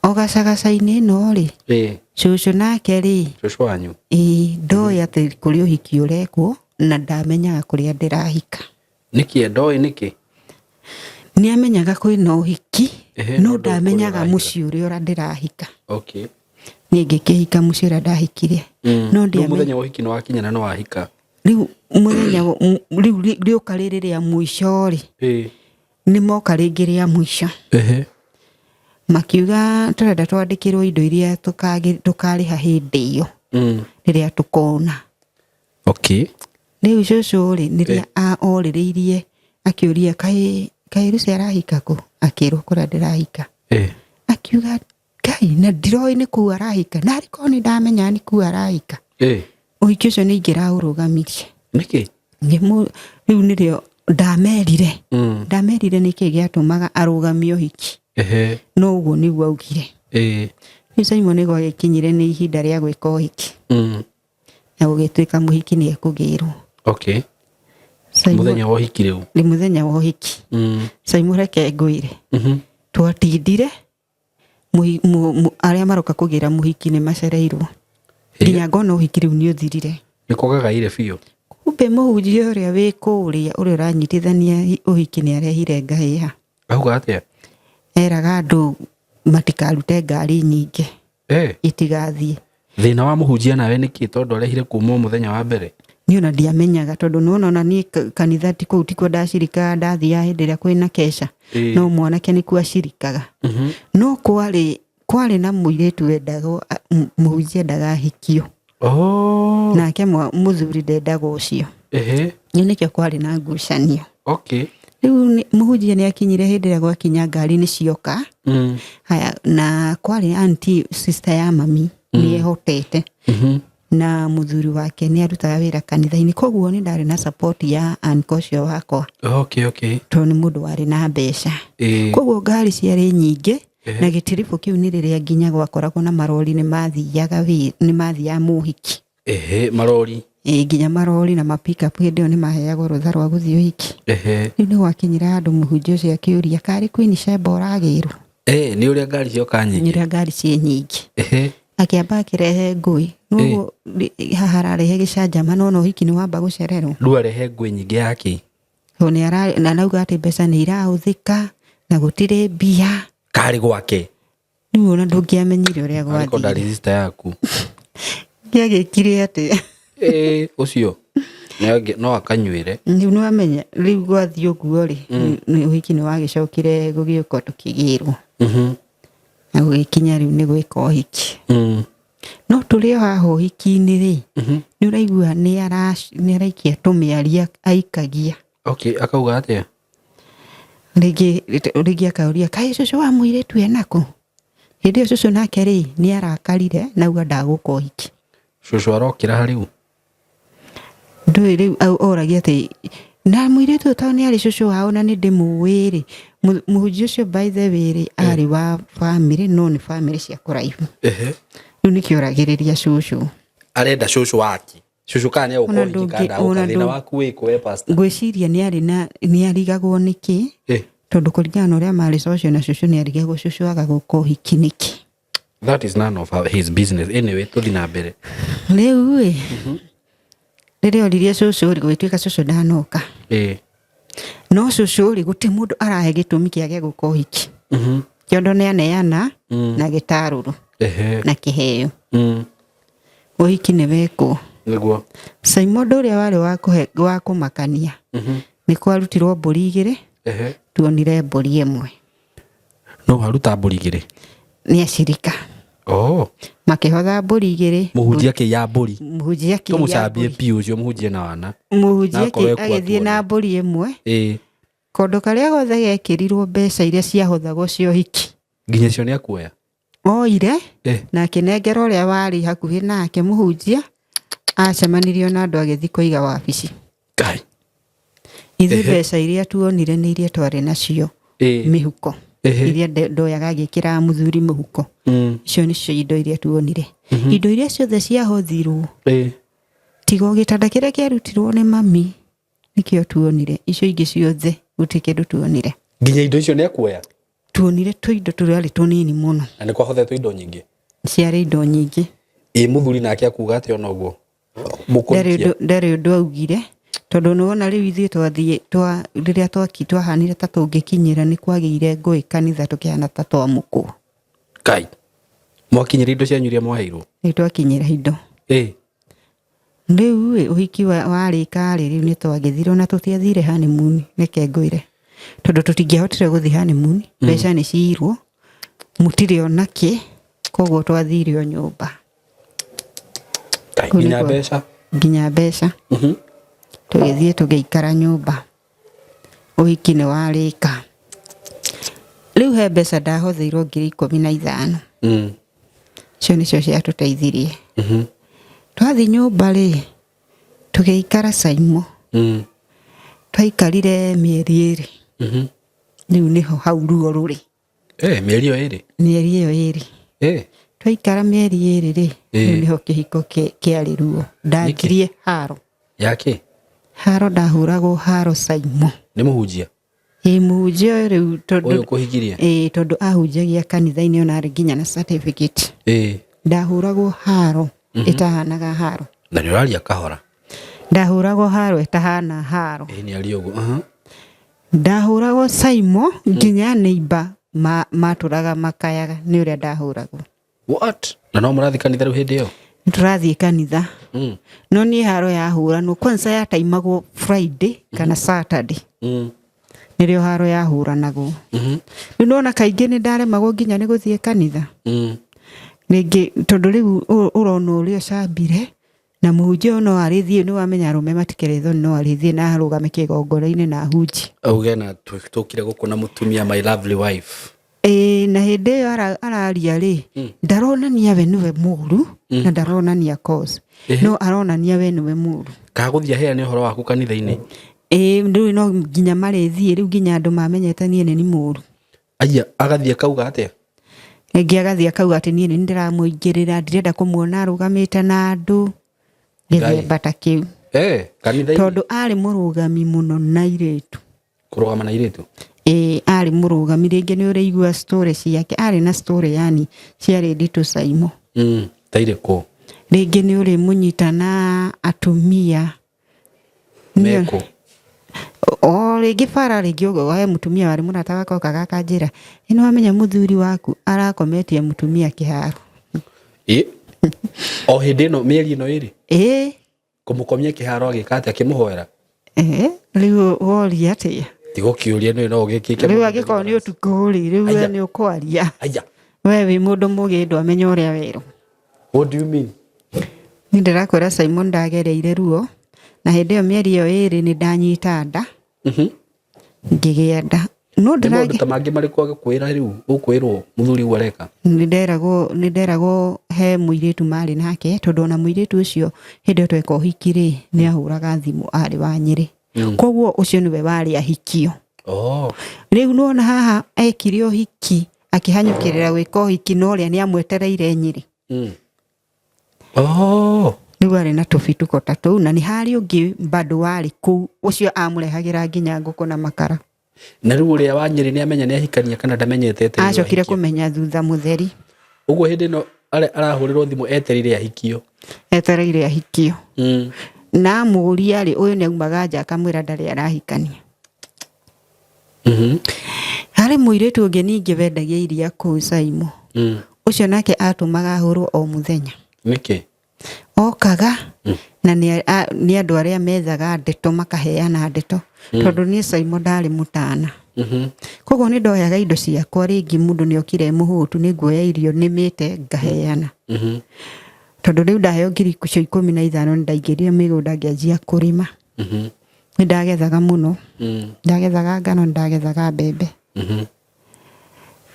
O gacagaca-inĩ ĩno rĩ, Ĩĩ. cũcũ nake rĩ, Cũcũ wanyu. Ĩĩ, ndoĩ atĩ kũrĩ ũhiki ũrekwo na ndamenyaga kũrĩa ndĩrahika. Nĩkĩ ndoĩ nĩkĩ? Nĩ amenyaga kwĩna ũhiki Ehe, no no ndũĩ kũrĩa ndamenyaga ũrahika. mũciĩ ũrĩa ndĩrahika. Okay. Niĩ ngĩkĩhika mũciĩ ũrĩa ndahikire. No Rĩu ndiamenyaga. mũthenya wa ũhiki nĩ wakinya na nĩ wahika. Rĩu mũthenya rĩu rĩũka rĩrĩ rĩa mũico rĩ, Ĩĩ. nĩ moka rĩngĩ rĩa mũico. Ehe. Makiuga tũrenda twandĩkĩrwo indo iria tũkarĩha hĩndĩ ĩyo rĩrĩa tũkona. Okay. Rĩu cũcũ rĩ, nĩrĩa orĩrĩirie akĩũria kaĩ Lucy arahika kũ? Akĩrwo kũrĩa ndĩrahika. Eh. Akiuga Ngai na ndiroĩ nĩ kũu arahika, na arĩ korwo nĩ ndamenya nĩ kũu arahika. Eh. Ũhiki ũcio nĩ ingĩraũrũgamirie. Nĩkĩ? Rĩu nĩrĩo ndamerire. Ndamerire nĩkĩ gĩatũmaga arũgamie ũhiki. Ehe. No ũguo nĩguo augire. Ĩĩ. Rĩu Simon nĩ gwagĩkinyire nĩ ihinda rĩa gwĩka ũhiki. Na gũgĩtuĩka mũhiki nĩ ekũgĩrwo. Okay. Mũthenya wa ũhiki rĩu. Nĩ mũthenya wa ũhiki. Simon reke ngwĩre. Twatindire arĩa maroka kũgĩra mũhiki nĩ macereirwo. Nginya ngona ũhiki rĩu nĩ ũthirire. Nĩ kwagagaire biũ. Kumbe mũhunjia ũrĩa wĩ kũrĩa ũrĩa ũranyitithania ũhiki nĩ arehire ngahĩha. Auga atĩa? Eraga andũ matikarute ngari nyingĩ. Eh. Itigathiĩ. Thĩna wa mũhunjia nawe nĩkĩ tondũ arehire kuma mũthenya wa mbere? Niĩ ona ndiamenyaga tondũ nĩwona ona niĩ kanitha ti kũu tikuo ndacirikaga, ndathiaga hĩndĩ ĩrĩa kwĩna kesha. No mwanake nĩkuo acirikaga. No kwarĩ na mũirĩtu wendagwo, mũhunjia endaga ahikio. Oh. Nake mũthuri ndendaga ũcio. Ehe. Rĩu nĩkĩo kwarĩ na ngucanio. Okay. Rĩu mũhunjia nĩ akinyire hĩndĩ ĩrĩa gwakinya ngari nĩ cioka. Haya, na kwarĩ auntie sister ya mami nĩ ehotete. Na mũthuri wake nĩ arutaga wĩra kanitha-inĩ, koguo nĩ ndarĩ na support ya uncle ũcio wakwa. Okay, okay. Tondũ nĩ mũndũ warĩ na mbeca. Koguo ngari ciarĩ nyingĩ na gĩtiribũ kĩu nĩ rĩrĩa nginya gwakoragwo na marori nĩ mathiaga nĩ mathiaga mũhiki. Ehe, marori. Ĩĩ, nginya marori na ma pick up hĩndĩ ĩyo nĩ maheagwo rũtha rwa gũthiĩ ũhiki. Ehe. Rĩu nĩ gwakinyire handũ mũhunjia ũcio akĩũria karĩ Queen Sheba ũragĩrwo? Eh, nĩ ũrĩa ngari cioka nyingĩ. Nĩ ũrĩa ngari ciĩ nyingĩ. Ehe. Akĩamba akĩrehe ngũĩ. Noguo haha ararehe gĩcanjama, no ona ũhiki nĩ wamba gũcererwo. Rĩu arehe ngũĩ nyingĩ yake. Tondũ nĩ na arauga atĩ mbeca nĩ irahũthĩka na gũtirĩ mbia. Karĩ gwake. Rĩu ona ndũngĩamenyire ũrĩa Arĩ ko gwathire. ndarĩ sister yaku. Gĩagĩkire atĩa? Ĩĩ, ũcio. No akanyuĩre. Rĩu nĩ wamenya, rĩu gwathiĩ ũguo rĩ, nĩ ũhiki nĩ wagĩcokire gũgĩũka tũkĩgĩrwo. Na gũgĩkinya rĩu nĩ gwĩka ũhiki. No tũrĩ o haha ũhiki-inĩ rĩ, nĩ ũraigua nĩ araikia tũmĩaria aikagia. Okay, akauga atĩa? Rĩngĩ rĩngĩ akauria, kaĩ cũcũ wa mũirĩtu enakũ? Hĩndĩ ĩyo cũcũ nake rĩ, nĩ arakarire na auga ndagũka ũhiki. Cũcũ arokĩra ha rĩu? Ndũĩ rĩu oragia atĩ na mũirĩtu ũyũ tondũ nĩ arĩ cũcũ wao na nĩ ndĩmũĩ rĩ, mũhunjia ũcio by the way rĩ, arĩ wa bamĩrĩ no nĩ bamĩrĩ cia kũraihu. Rĩu nĩkĩo oragĩrĩria cũcũ. Arenda cũcũ wake. Cũcũ kana nĩ egũka ũhiki kana ndagũka, thĩna waku wĩkũ we pastor? Ngwĩciria nĩ arĩ na nĩ arigagwo nĩkĩ, tondũ kũringana na ũrĩa marĩ social na cũcũ nĩ arigagwo cũcũ aga gũka ũhiki nĩkĩ. That is none of his business. Anyway, tũthi na mbere. Rĩu ĩ, rĩrĩa oririe cũcũ rĩ, gũgĩtuĩka cũcũ ndanoka. No cũcũ rĩ, gũtirĩ mũndũ arahe gĩtũmi kĩage gũka ũhiki. Kĩondo nĩ aneana na gĩtarũrũ na kĩheo. Ũhiki nĩ wekwo. Nĩguo. Saimo ũndũ ũrĩa warĩ wa kũhe wa kũmakania nĩ kwarutirwo mbũri igĩrĩ, tuonire mbũri ĩmwe. No waruta mbũri igĩrĩ? Nĩ acirika. Oh. Makĩhotha mbũri igĩrĩ. Mũhunjia akĩiya mbũri. Mũhunjia akĩiya Tũmũcambie biũ ũcio mũhunjia na wana. Mũhunjia agĩthiĩ na mbũri ĩmwe. Kondo karĩa gothe gekĩrirwo mbeca iria ciahothagwo cia ũhiki. Nginya cio nĩ akuoya? Oire na akĩnengera ũrĩa warĩ hakuhĩ nake mũhunjia, acemanirio na andũ agĩthiĩ kũiga wabici. Ngai. Ithuĩ mbeca iria tuonire nĩ iria twarĩ nacio mĩhuko. Iria ndoyaga ngĩkĩraga mũthuri mũhuko. Icio nĩcio indo iria tuonire. Indo iria ciothe ciahothirwo, tiga o gĩtanda kĩrĩa kĩarutirwo nĩ mami nĩkĩo tuonire. Icio ingĩ ciothe gũtirĩ kĩndũ tuonire. Nginya indo icio nĩ ekuoya? Tuonire tũindo tũrarĩ tũnini mũno. Na nĩ kwahothetwo indo nyingĩ? Ciarĩ indo nyingĩ. Ĩ mũthuri nake akuga atĩa ona ũguo? Ndarĩ ũndũ augire, tondũ nĩ wona rĩu ithuĩ twathiĩ twa rĩrĩa twaki twahanire ta tũngĩkinyĩra nĩ kwagĩire ngũĩ kanitha tũkĩhana ta twamũkwo. Ngai. Mwakinyĩra indo cianyu iria mwaheirwo? Nĩ twakinyĩra indo. Rĩu ĩ, ũhiki warĩka rĩ, rĩu nĩ twagĩthirwo na tũtiathire honeymoon, reke ngwĩre. Tondũ tũtingĩahotire gũthiĩ honeymoon, mbeca nĩ ciirwo, mũtirĩ ona kĩ, koguo twathire o nyũmba. Nginya mbeca? Nginya mbeca. Tũgĩthiĩ tũgĩikara nyũmba. Ũhiki nĩ warĩka. Rĩu he mbeca ndahotheirwo 15,000. Icio nĩcio ciatũteithirie. Twathiĩ nyũmba rĩ, tũgĩikara Caimo. Twaikarire mĩeri 2. Rĩu nĩho hau ruo rũrĩ. Mĩeri ĩyo 2? Mĩeri ĩyo 2. Twaikara mĩeri 2 rĩ, rĩu nĩho kĩhiko kĩarĩ ruo. Ndanjirie haro. Yakĩ? Haro ndahũragwo haro Caimo. Nĩ mũhunjia? Ĩ mũhunjia ũyũ rĩu tondũ Ũyũ ũkũhikirie? Ĩ tondũ ahunjagia kanitha-inĩ ona arĩ nginya na certificate. Ndahũragwo haro ĩtahanaga haro. Na nĩ ũraria kahora. Ndahũragwo haro ĩtahana haro. Ĩ nĩ aria ũguo. Ndahũragwo Caimo nginya neighbor matũraga makayaga nĩ ũrĩa ndahũragwo. What? Na no mũrathiĩ kanitha rĩu hĩndĩ ĩyo? Nĩtũrathiĩ kanitha. No niĩ haro yahũranwo kwanza yataimagwo Friday kana Saturday. Nĩrĩo haro yahũranagwo. Rĩu nĩwona kaingĩ nĩ ndaremagwo nginya nĩ gũthiĩ kanitha. Rĩngĩ tondũ rĩu ũrona ũrĩa ũcambire na mũhunjia ũyũ no arĩthiĩ, nĩ wamenya arũme matikĩrĩ thoni, no arĩthiĩ na arũgame kĩgongona-inĩ na ahunjie. Auge na tũkire gũkũ na mũtumia my lovely wife. Ĩĩ na hĩndĩ ĩyo araria rĩ, ndaronania we nĩwe mũru na ndaronania cause. No aronania we nĩwe mũru. Kana gũthiĩ aheane ũhoro waku kanitha-inĩ? Ĩĩ rĩu no nginya marĩthiĩ, rĩu nginya andũ mamenyete niĩ nĩ ni mũru. Aya, agathiĩ akauga atĩa? Rĩngĩ agathiĩ akauga atĩ niĩ nĩ ndĩramũingĩrĩra, ndirenda kũmuona arũgamĩte na andũ, gĩthemba ta kĩu. Kanitha-inĩ? Tondũ arĩ mũrũgami mũno na airĩtu. Kũrũgama na airĩtu? Ĩĩ arĩ mũrũgami, rĩngĩ nĩ ũrĩigua story ciake, arĩ na story yani ciarĩ nditũ Caimo. Ta irĩkũ? Rĩngĩ nĩ ũrĩmũnyita na atumia. Mekũ? O rĩngĩ bara, rĩngĩ ũguo he mũtumia warĩ mũrata wakwa okaga akanjĩra, ĩ nĩ wamenya mũthuri waku arakometie mũtumia kĩharo. Ĩ? O hĩndĩ ĩno mĩeri ĩno 2? Ĩ. Kũmũkomia kĩharo agĩka atĩa, akĩmũhoera? Rĩu woria atĩa? Tigũkĩũria nĩ no ũgĩkĩke. Rĩu angĩkorwo nĩ ũtukũ rĩ, rĩu we nĩ ũkwaria. Aya. We wĩ mũndũ mũgĩ ndwamenya ũrĩa werwo. What do you mean? Nĩ ndĩrakwĩra Simon ndagereire ruo na hĩndĩ ĩyo mĩeri ĩyo ĩrĩ nĩ ndanyita nda ngĩgĩa nda no Nĩ maũndũ ndĩrage ta mangĩ marĩkũ agĩkwĩra rĩu ũkwĩrwo mũthuri ũguo areka? Nĩ nderagwo he mũirĩtu marĩ nake tondũ ona mũirĩtu ũcio hĩndĩ ĩyo tweka ũhiki rĩ nĩ ahũraga thimũ arĩ wa Nyĩrĩ. Koguo ũcio nĩwe warĩ ahikio. Oh. Rĩu nĩwona haha ekire ũhiki akĩhanyũkĩrĩra gwĩka ũhiki na ũrĩa nĩ amwetereire Nyĩrĩ. Oh. Rĩu arĩ na tũbituko ta tũu na nĩ harĩ ũngĩ bado warĩ kũu ũcio amũrehagĩra nginya ngũkũ na makara. Na rĩu ũrĩa wa Nyĩrĩ nĩ amenya nĩ ahikania kana ndamenyete etereire Acokire ahikio? kũmenya thutha mũtheri. Ũguo hĩndĩ ĩno arahũrĩrwo thimũ etereire ahikio. Etereire ahikio. Na amũria rĩ ũyũ nĩ aumaga nja akamwĩra ndarĩ arahikania. Harĩ mũirĩtu ũngĩ ningĩ wendagia iria kũu Saimo. Ũcio nake atũmaga ahũrwo o mũthenya. Nĩkĩ? Okaga na nĩ andũ arĩa methaga ndeto makaheana ndeto tondũ niĩ Saimo ndarĩ mũtana. Koguo nĩ ndoyaga indo ciakwa rĩngĩ mũndũ nĩ okire e mũhũtu nĩ nguoya irio nĩmĩte ngaheana. Tondũ rĩu ndaheo ngiri icio 15 nĩ ndaingĩrire mĩgũnda ngĩanjia kũrĩma. Nĩ ndagethaga mũno. Ndagethaga ngano, nĩ ndagethaga mbembe.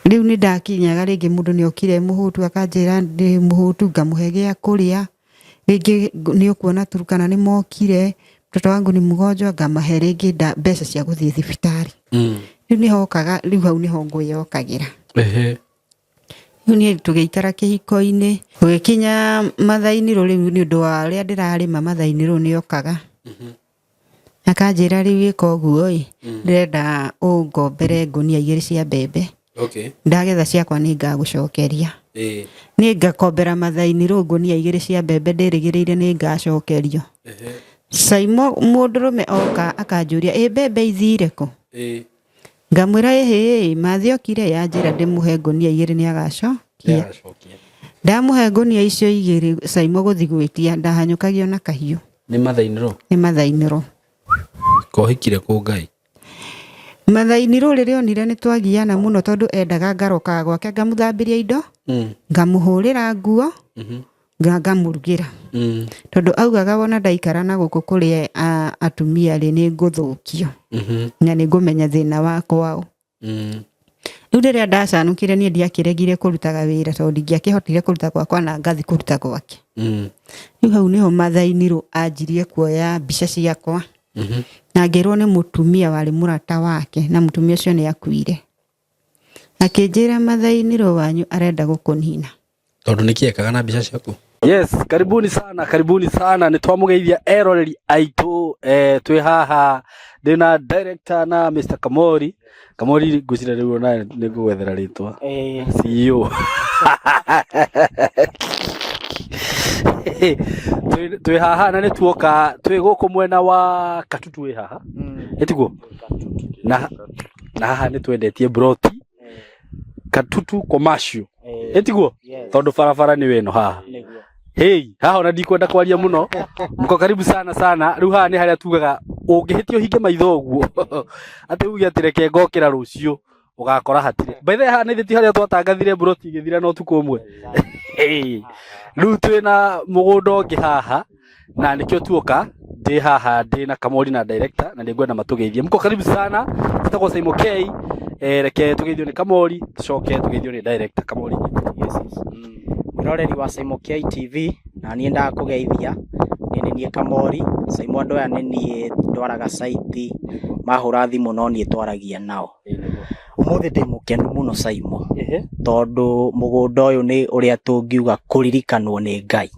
Rĩu nĩ ndakinyaga rĩngĩ mũndũ nĩ okire mũhũtu akanjĩra ndĩ mũhũtu ngamũhe gĩa kũrĩa. Rĩngĩ nĩ ũkuona Turkana nĩ mokire mtoto wangu ni mgonjwa ngamahe rĩngĩ mbeca cia gũthiĩ thibitarĩ. Rĩu nĩ hokaga rĩu hau nĩho ngũĩ yokagĩra. Rĩu niĩ tũgĩikara kĩhiko-inĩ gũgĩkinya mathaa-inĩ rĩu nĩ ũndũ wa ũrĩa ndĩrarĩma mathaa-inĩ rĩu nĩ okaga. Akanjĩra rĩu ĩka ũguo ĩ ndĩrenda ũngombere ngũnia 2 cia mbembe. Ndagetha ciakwa nĩ ngagũcokeria. Nĩ ngakombera mathaa-inĩ rĩu ngũnia 2 cia mbembe ndĩrĩgĩrĩire nĩ ngacokerio. Saimo mũndũrũme oka akanjũria ĩ mbembe ithire kũ? Ngamwĩra ĩhĩ mathĩ okire yanjĩra ndĩmũhe ngũnia 2 nĩ agacokia. Ndamũhe ngũnia icio 2 Saimo gũthi gwĩtia ndahanyũkagio na kahiũ. Nĩ mathaa-inĩ rũ? Nĩ mathaa-inĩ rũ. Kohikire kũ Ngai? Mathaa-inĩ rũ rĩrĩa onire nĩ twagiana mũno tondũ endaga ngarokaga gwake ngamũthambĩria indo, ngamũhũrĩra nguo, ngamũrugĩra. Tondũ augaga wona ndaikara na gũkũ kũrĩ atumia rĩ nĩ ngũthũkio. Na nĩ ngũmenya thĩna wa kwao. Rĩu rĩrĩa ndacanũkire niĩ ndiakĩregire kũrutaga wĩra tondũ ndingĩakĩhotire kũruta gwakwa na ngathi kũruta gwake. Rĩu hau nĩho mathaa-inĩ rũ anjirie kuoya mbica ciakwa. Na ngĩrwo nĩ mũtumia warĩ mũrata wake na mũtumia ũcio nĩ akuire. Akĩnjĩra mathaa-inĩ rũ wanyu arenda gũkũnina. Tondũ nĩkĩ ekaga na mbica ciaku? Yes, karibuni sana, karibuni sana. Nĩ twamũgeithia eroreri aitũ twĩ haha ndĩna director na Mr. Kamori. Kamori ngwĩciria rĩu ona nĩ ngũgwethera rĩtwa. CEO. Twĩ haha na nĩ tuoka twĩ gũkũ mwena wa Katutu wĩ haha. Ĩtiguo? Na haha nĩ twendetie broti Katutu commercial. Ĩtiguo? Tondũ barabara nĩ wĩno haha. Hey, haha ona ndikwenda kwaria mũno. Mko karibu sana sana. Rĩu haha nĩ harĩa tugaga ũngĩhĩtia ũhinge maitho ũguo. Atĩ uge atĩ reke ngokĩra rũciũ ũgakora hatirĩ. By the way haha nĩ ti harĩa twatangathire broti igĩthira na ũtukũ ũmwe. Hey, rĩu twĩna mũgũnda ũngĩ haha na nĩkĩo tuoka ndĩ haha ndĩ na Kamori na director na nĩngwenda matũgeithie. Mko karibu sana. Njĩtagwo Saimo K. Reke tũgeithio nĩ Kamori tũcoke tũgeithio nĩ director Kamori. Yes. Mwĩroreri wa Saimo K TV na niĩ ndakũgeithia niĩ nĩ niĩ Kamori Saimo andũ aya nĩ niĩ ndwaraga site mahũra thimũ no niĩ twaragia nao. Ũmũthĩ ndĩ mũkenu mũno Saimo tondũ mũgũnda ũyũ nĩ ũrĩa tũngiuga kũririkanwo nĩ Ngai.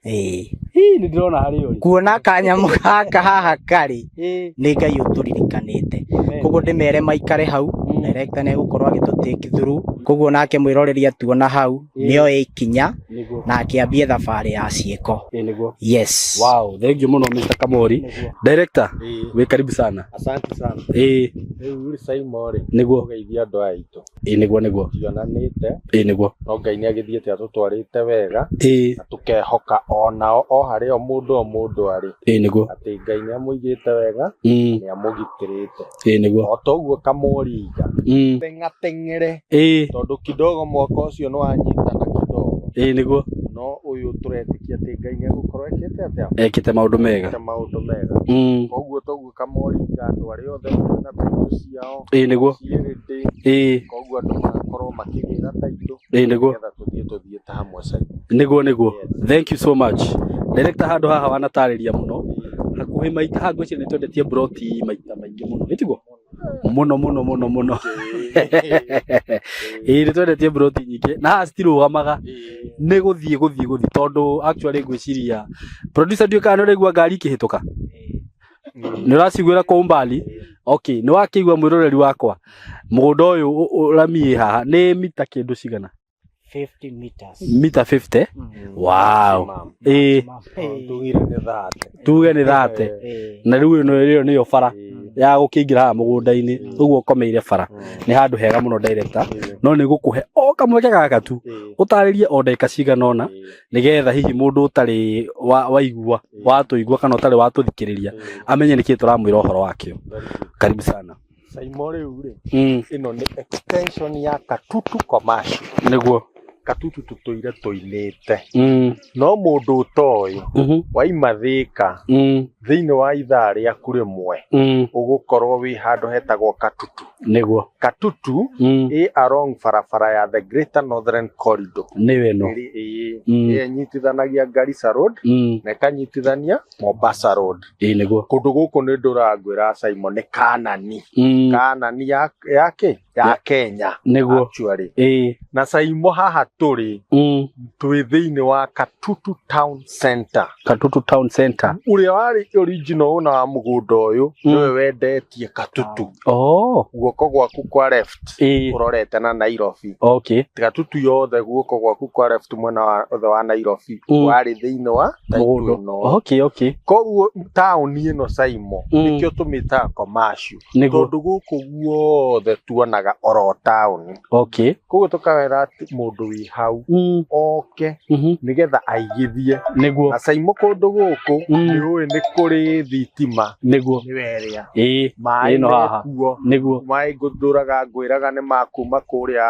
Hii nĩ ndĩrona harĩa ũrĩ. Kuona kanyamũ gaka haha karĩ nĩ Ngai ũtũririkanĩte. Koguo ndĩmere maikare hau, director nĩ egũkorwo agĩtũ take through. Koguo nake mwĩroreri atuona hau nĩoe ikinya na akĩambie thabarĩ ya ciĩko. Yes. Wow, thank you mũno Mr. Kamori. Director, wĩ karibu sana. Asante sana. Rĩu rĩ Saimo rĩ, ũgeithia andũ aya aitũ. Nĩguo nĩguo. Tionanĩte. Nĩguo. No Ngai nĩ agĩthiĩte atũtwarĩte wega. Na tũkehoka onao o harĩa o mũndũ o mũndũ arĩ. Nĩguo. Atĩ Ngai nĩ amũigĩte wega, nĩ amũgitĩrĩte. Nĩguo. O ta ũguo Kamori iga. Teng'ateng'ere. Tondũ kidogo mwaka ũcio nĩ wanyitana kidogo. Nĩguo. No No ũyũ tũretĩkia atĩ Ngai nĩ egũkorwo ekĩte atĩa? Ekĩte maũndũ mega. Ekĩte maũndũ mega. Koguo toguo Kamori andũ arĩa othe mena taitũ ciao Ĩĩ nĩguo. ciĩ ready. Koguo andũ magakorwo makĩgĩra taitũ Ĩĩ nĩguo. nĩgetha tũthiĩ tũthiĩte hamwe Simon. Nĩguo nĩguo. Thank you so much. Director handũ haha wanatarĩria mũno. Hakuhĩ maita haha ngwĩciria nĩ twendetie broti maita maingĩ mũno. Ĩ tiguo? Mũno mũno mũno mũno. Ĩĩ nĩ twendetie broti nyingĩ na haha citirũgamaga nĩ gũthiĩ gũthiĩ gũthiĩ tondũ actually ngwĩciria producer ndiũĩ kana nĩ ũraigua ngari ikĩhĩtũka. Nĩ ũraciguĩra kwa umbali? Okay, nĩ wakĩigua mwĩroreri wakwa mũgũnda ũyũ rami ĩ haha nĩ mita kĩndũ cigana? 50 meters. Mita 50? Wow. Ĩĩ. Tugire nĩ 30. Tuge nĩ 30. Na rĩu ĩno ĩyo nĩyo bara ya gũkĩingĩra haha mũgũnda-inĩ ũguo ũkomeire bara. Nĩ handũ hega mũno director, no nĩ gũkũhe o kamweke gaka tu ũtarĩrie o ndagĩka cigana ũna nĩgetha hihi mũndũ ũtarĩ waigua watũigua kana ũtarĩ watũthikĩrĩria amenye nĩkĩĩ tũramwĩra ũhoro wakĩo. Karibu sana. Saimo rĩu rĩ, ĩno nĩ extension ya Katutu Commercial. Nĩguo. Katutu tũtũire tũinĩte. No mũndũ ũtoĩ waima Thĩka thĩinĩ wa ithaa rĩaku rĩmwe ũgũkorwo wĩ handũ hetagwo Katutu. Nĩguo. Katutu ĩ along barabara ya the Greater Northern Corridor. Nĩyo ĩno. Ĩrĩa ĩnyitithanagia Garissa Road na ĩkanyitithania Mombasa Road. Ĩĩ nĩguo. Kũndũ gũkũ nĩ ndũrangwĩra Simon nĩ Kanani. Kanani ya kĩ? Ya Kenya. Nĩguo. Actually. Ĩĩ. Na Saimo haha tũrĩ twĩ thĩinĩ wa Katutu Town Center. Katutu Town Center. Ũrĩa warĩ original owner wa mũgũnda ũyũ nĩwe wendetie Katutu. Oh. Guoko gwaku kwa left ũrorete na Nairobi. Okay. Katutu yothe guoko gwaku kwa left mwena wa othe wa Nairobi warĩ thĩinĩ wa title Mũgũnda. ĩno. Okay, okay. Koguo taũni ĩno Saimo nĩkĩo tũmĩtaga commercial. Nĩguo. Tondũ gũkũ guothe tuonaga oro taũni. Okay. Koguo tũkawĩra atĩ mũndũ wĩ hau oke nĩgetha aigithie. Nĩguo. Na Saimo kũndũ gũkũ nĩ ũĩ nĩ kũrĩ thitima. Nĩguo. Nĩwe ĩrĩa. Ĩĩ. Maĩ Ĩno haha. mekuo. Nĩguo. Maĩ ngũthũraga ngwĩraga nĩ makuma kũrĩa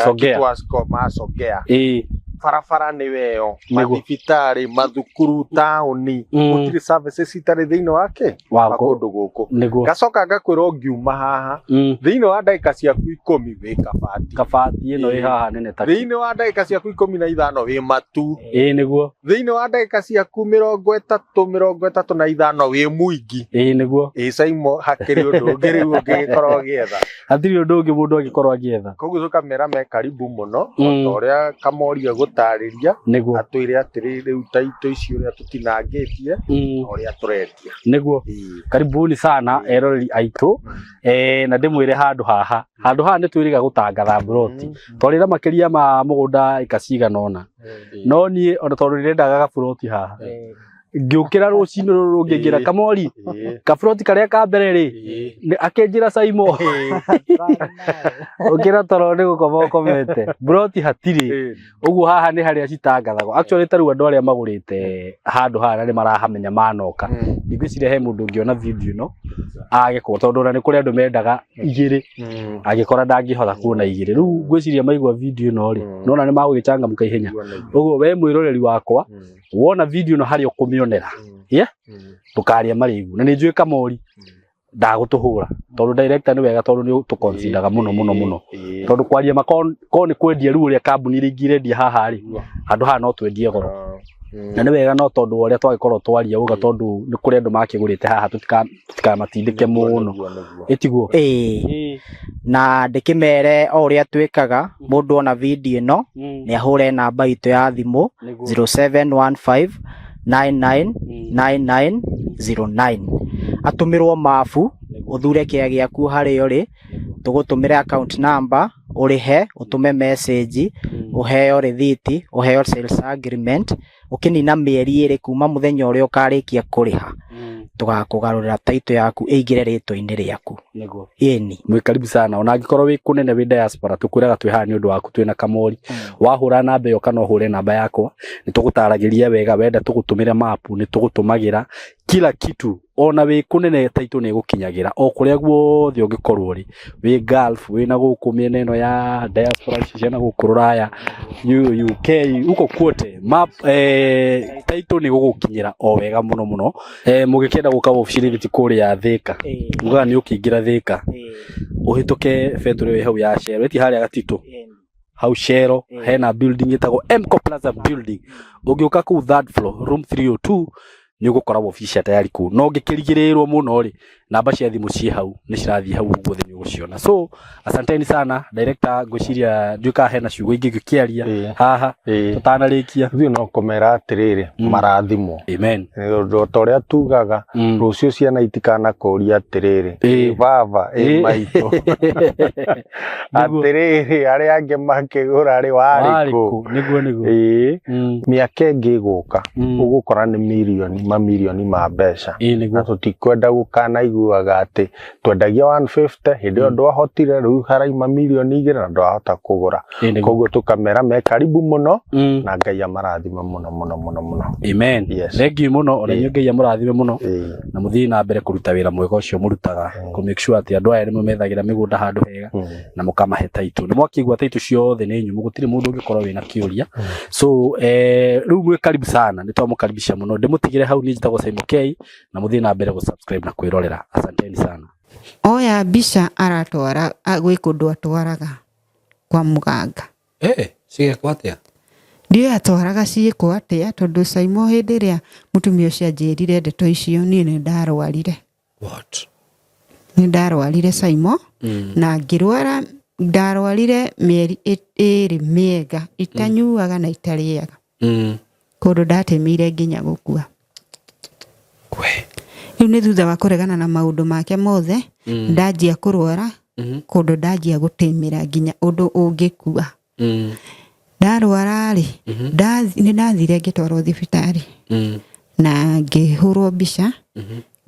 Songea. Kitwasco ma Songea. Ĩĩ. Barabara nĩwe ĩyo. Nĩguo. Mathibitarĩ, mathukuru, taũni. Gũtirĩ services itarĩ thĩinĩ wake Wa wa kũndũ gũkũ. Nĩguo. Ngacoka ngakwĩra ũngiuma haha thĩinĩ wa ndagĩka ciaku 10 wĩ Kabati. Kabati ĩno ĩ haha nene ta Thĩinĩ wa ndagĩka ciaku 15 wĩ Matu. Ĩĩ nĩguo. Thĩinĩ wa ndagĩka ciaku 30 35 wĩ Mwingi. Ĩĩ nĩguo. Ĩĩ Saimo hakĩrĩ ũndũ ũngĩ rĩu ũngĩgĩkorwo ũgĩetha. Hatirĩ ũndũ ũngĩ mũndũ angĩkorwo agĩetha. Koguo tũkamera me karibu mũno o ta ũrĩa Kamori egũtarĩria. Nĩguo. Atwĩre atĩrĩ rĩu taitũ ici ũrĩa tũtinangĩtie na ũrĩa tũrendia. Nĩguo. Karibuni sana eroreri aitũ. Na ndĩmwĩre handũ haha. Handũ haha nĩ twĩrĩga gũtangatha mburoti. Twarĩ na makĩria ma mũgũnda ĩka cigana ũna. No niĩ ona tondũ ndĩrendaga gaburoti haha. Ngĩũkĩra rũcinĩ rũrũ rũngĩ ngĩra Kamori kaburoti karĩa ka mbere rĩ akĩnjĩra Saimo ũkĩra toro nĩ gũkoma ũkomete buroti hatirĩ ũguo haha nĩ harĩa citangathagwo. Actually ta rĩu andũ arĩa magũrĩte handũ haha na nĩ marahamenya manoka ngwĩciria he mũndũ ũngĩona video ĩno age kũgũra tondũ ona nĩ kũrĩ andũ mendaga igĩrĩ angĩkora ndangĩhota kuona igĩrĩ rĩu ngwĩciria maigua video ĩno rĩ nona nĩ magũgĩcangamũka ihenya. Ũguo we mwĩroreri wakwa wona video ĩno harĩa ũkũmĩonera yeah? Ndũkarĩe marĩgu na nĩ njũĩ Kamori ndagũtũhũra tondũ director nĩ wega tondũ nĩ tũconsideraga mũno mũno mũno tondũ kwaria ma korwo nĩ kwendia rĩu ũrĩa kambuni iria ingĩ irendia haha rĩ handũ haha no twendie goro na nĩ wega no tondũ wa ũrĩa twagĩkorwo twaria uga tondũ nĩ kũrĩ andũ makĩgũrĩte haha tũtikamatindĩke mũno ĩtiguo. Ĩĩ. Na ndĩkĩmere o ũrĩa twĩkaga mũndũ ona video ĩno nĩ ahũre namba itũ ya thimũ 0715 999909 atũmĩrwo mabu ũthure kĩa gĩaku harĩa ũrĩ tũgũtũmĩre account number ũrĩhe ũtũme message ũheo rĩthiti ũheo sales agreement ũkĩnina mĩeri ĩrĩ kuma mũthenya ũrĩa ũkarĩkia kũrĩha. Tũgakũgarũrĩra title yaku ĩingĩre rĩtwa-inĩ rĩaku. Nĩguo. Ĩni. Mwĩ karibu sana, ona angĩkorwo wĩ kũnene, wĩ diaspora, tũkwĩraga twĩ haha nĩ ũndũ waku, twĩna Kamori. Wahũra namba ĩyo kana ũhũre namba yakwa, nĩ tũgũtaragĩria wega. Wenda tũgũtũmĩre mapu, nĩ tũgũtũmagĩra kila kitu. Ona wĩ kũnene, title nĩ ĩgũkinyagĩra o kũrĩa guothe ũngĩkorwo ũrĩ, wĩ Gulf, wĩ na gũkũ mĩena ĩno ya diaspora ici cia na gũkũ rũraya, UK, huko kwote, map, title nĩ gũgũkinyĩra o wega mũno mũno. Mũgĩkĩenda gũka wabici-inĩ ti kũrĩa Thĩka, ugaga nĩ ũkĩingĩra Thĩka, ũhĩtũke betũrũ ĩyo ĩ hau ya Shell, ĩti harĩa Gatitũ hau Shell, hena building ĩtagwo Mco Plaza building. Ũngĩũka kũu third floor, room 302, nĩ ũgũkora wabici cia tayari kũu. No ũngĩkĩrigĩrĩrwo mũno rĩ, namba cia thimũ ciĩ hau, nĩ cirathiĩ hau ũguo thĩ, nĩ ũgũciona. So asanteni sana, director. Ngwĩciria ndiũĩ kana hena ciugo ingĩ ngĩkĩaria haha tũtanarĩkia. Ithuĩ no kũmera atĩrĩrĩ, marathimwo. Amen. Ũndũ ta ũrĩa tugaga, rũciũ ciana itikanakũria atĩrĩrĩ, "Ĩ baba, ĩ maitũ," atĩrĩrĩ, arĩa angĩ makĩgũra rĩ, warĩ Warĩ kũ? kũ? Nĩguo. Ĩĩ, mĩaka ĩngĩ ĩgũka, ũgũkora nĩ mirioni, mamirioni ma mbeca. Na tũtikwenda gũkanaiguaga atĩ twendagia 150 hĩndĩ ĩyo, ndwahotire, rĩu haraima mirioni 2 na ndwahota kũgũra. Koguo tũkamera me karibu mũno, na Ngai amarathime mũno mũno mũno mũno. Amen. Yes. Thank you mũno, ona inyuĩ Ngai amũrathime mũno, na mũthiĩ na mbere kũruta wĩra mwega ũcio mũrutaga, kũ make sure atĩ andũ aya nĩ methagĩra mĩgũnda handũ hega na mũkamahe title. Nĩ mwakĩigua title ciothe nĩ nyũmũ, gũtirĩ mũndũ ũngĩkorwo wĩna kĩũria. So rĩu mwĩ karibu sana, nĩ twamũkaribisha mũno. Ndĩmũtigĩre hau, niĩ njĩtagwo Simon K, na mũthiĩ na mbere gũ-subscribe na kwĩrorera. Asanteni sana. Oya mbica aratwara gwĩ kũndũ atwaraga kwa mũganga. Eh, cigekwo atĩa? Ndiũĩ atwaraga ciĩkwo atĩa, tondũ Saimo, hĩndĩ ĩrĩa mũtumia ũcio anjĩrire ndeto icio, niĩ nĩ ndarwarire. What? Nĩ ndarwarire, Saimo, na ngĩrwara, ndarwarire mĩeri 2 mĩega itanyuaga na itarĩaga, kũndũ ndatĩmĩire nginya gũkua. We. Rĩu nĩ thutha wa kũregana na maũndũ make mothe, ndanjia kũrwara, kũndũ ndanjia gũtĩmĩra nginya ũndũ ũngĩkua. Ndarwara rĩ, nĩ ndathire ngĩtwarwo thibitarĩ na ngĩhũrwo mbica,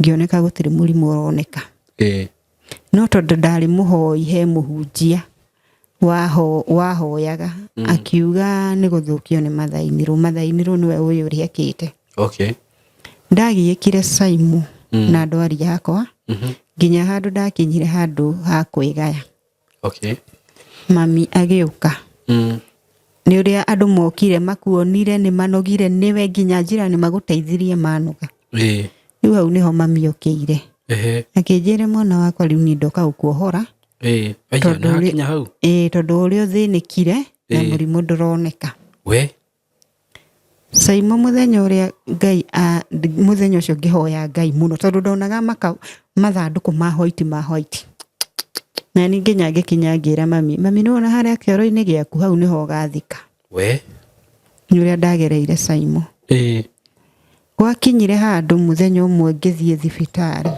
ngĩoneka gũtirĩ mũrimũ ũroneka. No tondũ ndarĩ mũhoi, he mũhunjia wahoyaga akiuga nĩ gũthũkio nĩ mathainirũ. Mathainirũ nĩwe ũyũ ũrĩa ekĩte. Ndagiĩkire, Saimu, na ndwari yakwa, nginya handũ ndakinyire handũ ha kwĩgaya. Mami agĩũka. Nĩ ũrĩa andũ mokire makuonire nĩ manogire nĩwe, nginya njĩra nĩ magũteithirie manoga. Rĩu hau nĩho mami okĩire, akĩnjĩra, "Mwana wakwa, rĩu niĩ ndoka gũkuohora." Aya, Tondũ nĩ hakinya hau. Ĩĩ, tondũ ũrĩa ũthĩnĩkire na mũrimũ ndũroneka. We. Saimo, mũthenya ũrĩa Ngai mũthenya ũcio ngĩhoya Ngai mũno, tondũ ndonaga maka mathandũkũ ma white, ma white, na niĩ nginya ngĩkinya ngĩra mami, "Mami, nĩwona harĩa kĩoro-inĩ gĩaku, hau nĩho ũgathika." We. Nĩ ũrĩa ndagereire, Saimo. Gwakinyire handũ mũthenya ũmwe ngĩthiĩ thibitarĩ.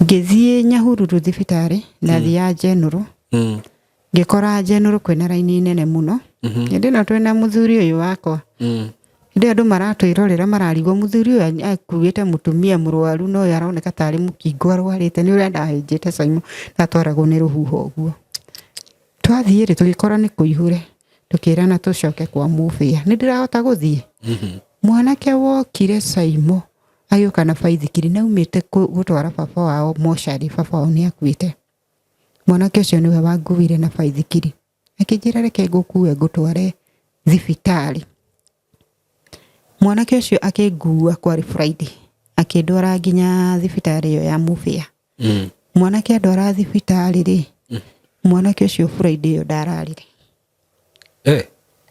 Ngĩthiĩ Nyahururu thibitarĩ, ndathiaga General. Ngĩkora General kwĩna raini nene mũno. Hĩndĩ ĩno twĩna mũthuri ũyũ wakwa. Hĩndĩ ĩyo andũ maratwĩrorera mararigwo mũthuri ũyũ akuĩte mũtumia mũrwaru na ũyũ aroneka tarĩ mũkingo arwarĩte, nĩ ũrĩa ndahĩnjĩte, Saimo, ndatwaragwo nĩ rũhuho ũguo. Twathiĩ rĩ, tũgĩkora nĩ kũihũre, tũkĩrana tũcoke kwa mũbĩa. Nĩ ndĩrahota gũthiĩ. Mwanake wokire, Saimo, agĩũka na baithikiri na aumĩte gũtwara baba wao mocarĩ, baba wao nĩ akuĩte. Mwanake ũcio nĩwe wanguire na baithikiri. Akĩnjĩra, "Reke ngũkue ngũtware thibitarĩ." Mwanake ũcio akĩngua, kwarĩ Friday, akĩndwara nginya thibitarĩ ĩyo ya Mũbĩa. Mwanake andwara thibitarĩ rĩ, mwanake ũcio Friday ĩyo ndararire.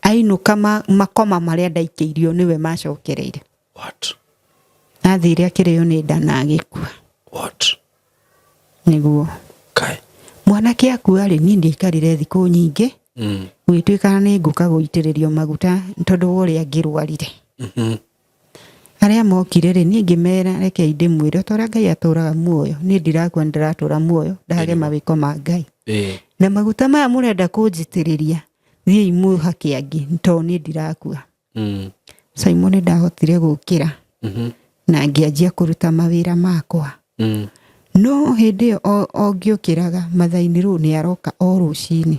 Ainũka, makoma marĩa ndaikĩirio nĩwe macokereire. What? Athire akĩrĩo nĩ nda na agĩkua. What? Nĩguo. Kai. Mwanake akua rĩ, niĩ ndiaikarire thikũ nyingĩ. Gũgĩtuĩka nĩ ngũka gũitĩrĩrio maguta tondũ wa ũrĩa ngĩrwarire. Arĩa mokire rĩ, niĩ ngĩmera, "Rekei ndĩmwĩre, o ta ũrĩa Ngai atũraga muoyo, niĩ ndirakua, nĩ ndĩratũra muoyo ndahage mawĩko ma Ngai. Na maguta maya mũrenda kũnjitĩrĩria, thiĩi mũhake angĩ, tondũ niĩ ndirakua." Simon, ndahotire gũkĩra. Na ngĩanjia kũruta mawĩra makwa. No hĩndĩ ĩyo o ngĩũkĩraga mathainĩ rũu nĩ aroka o rũcinĩ.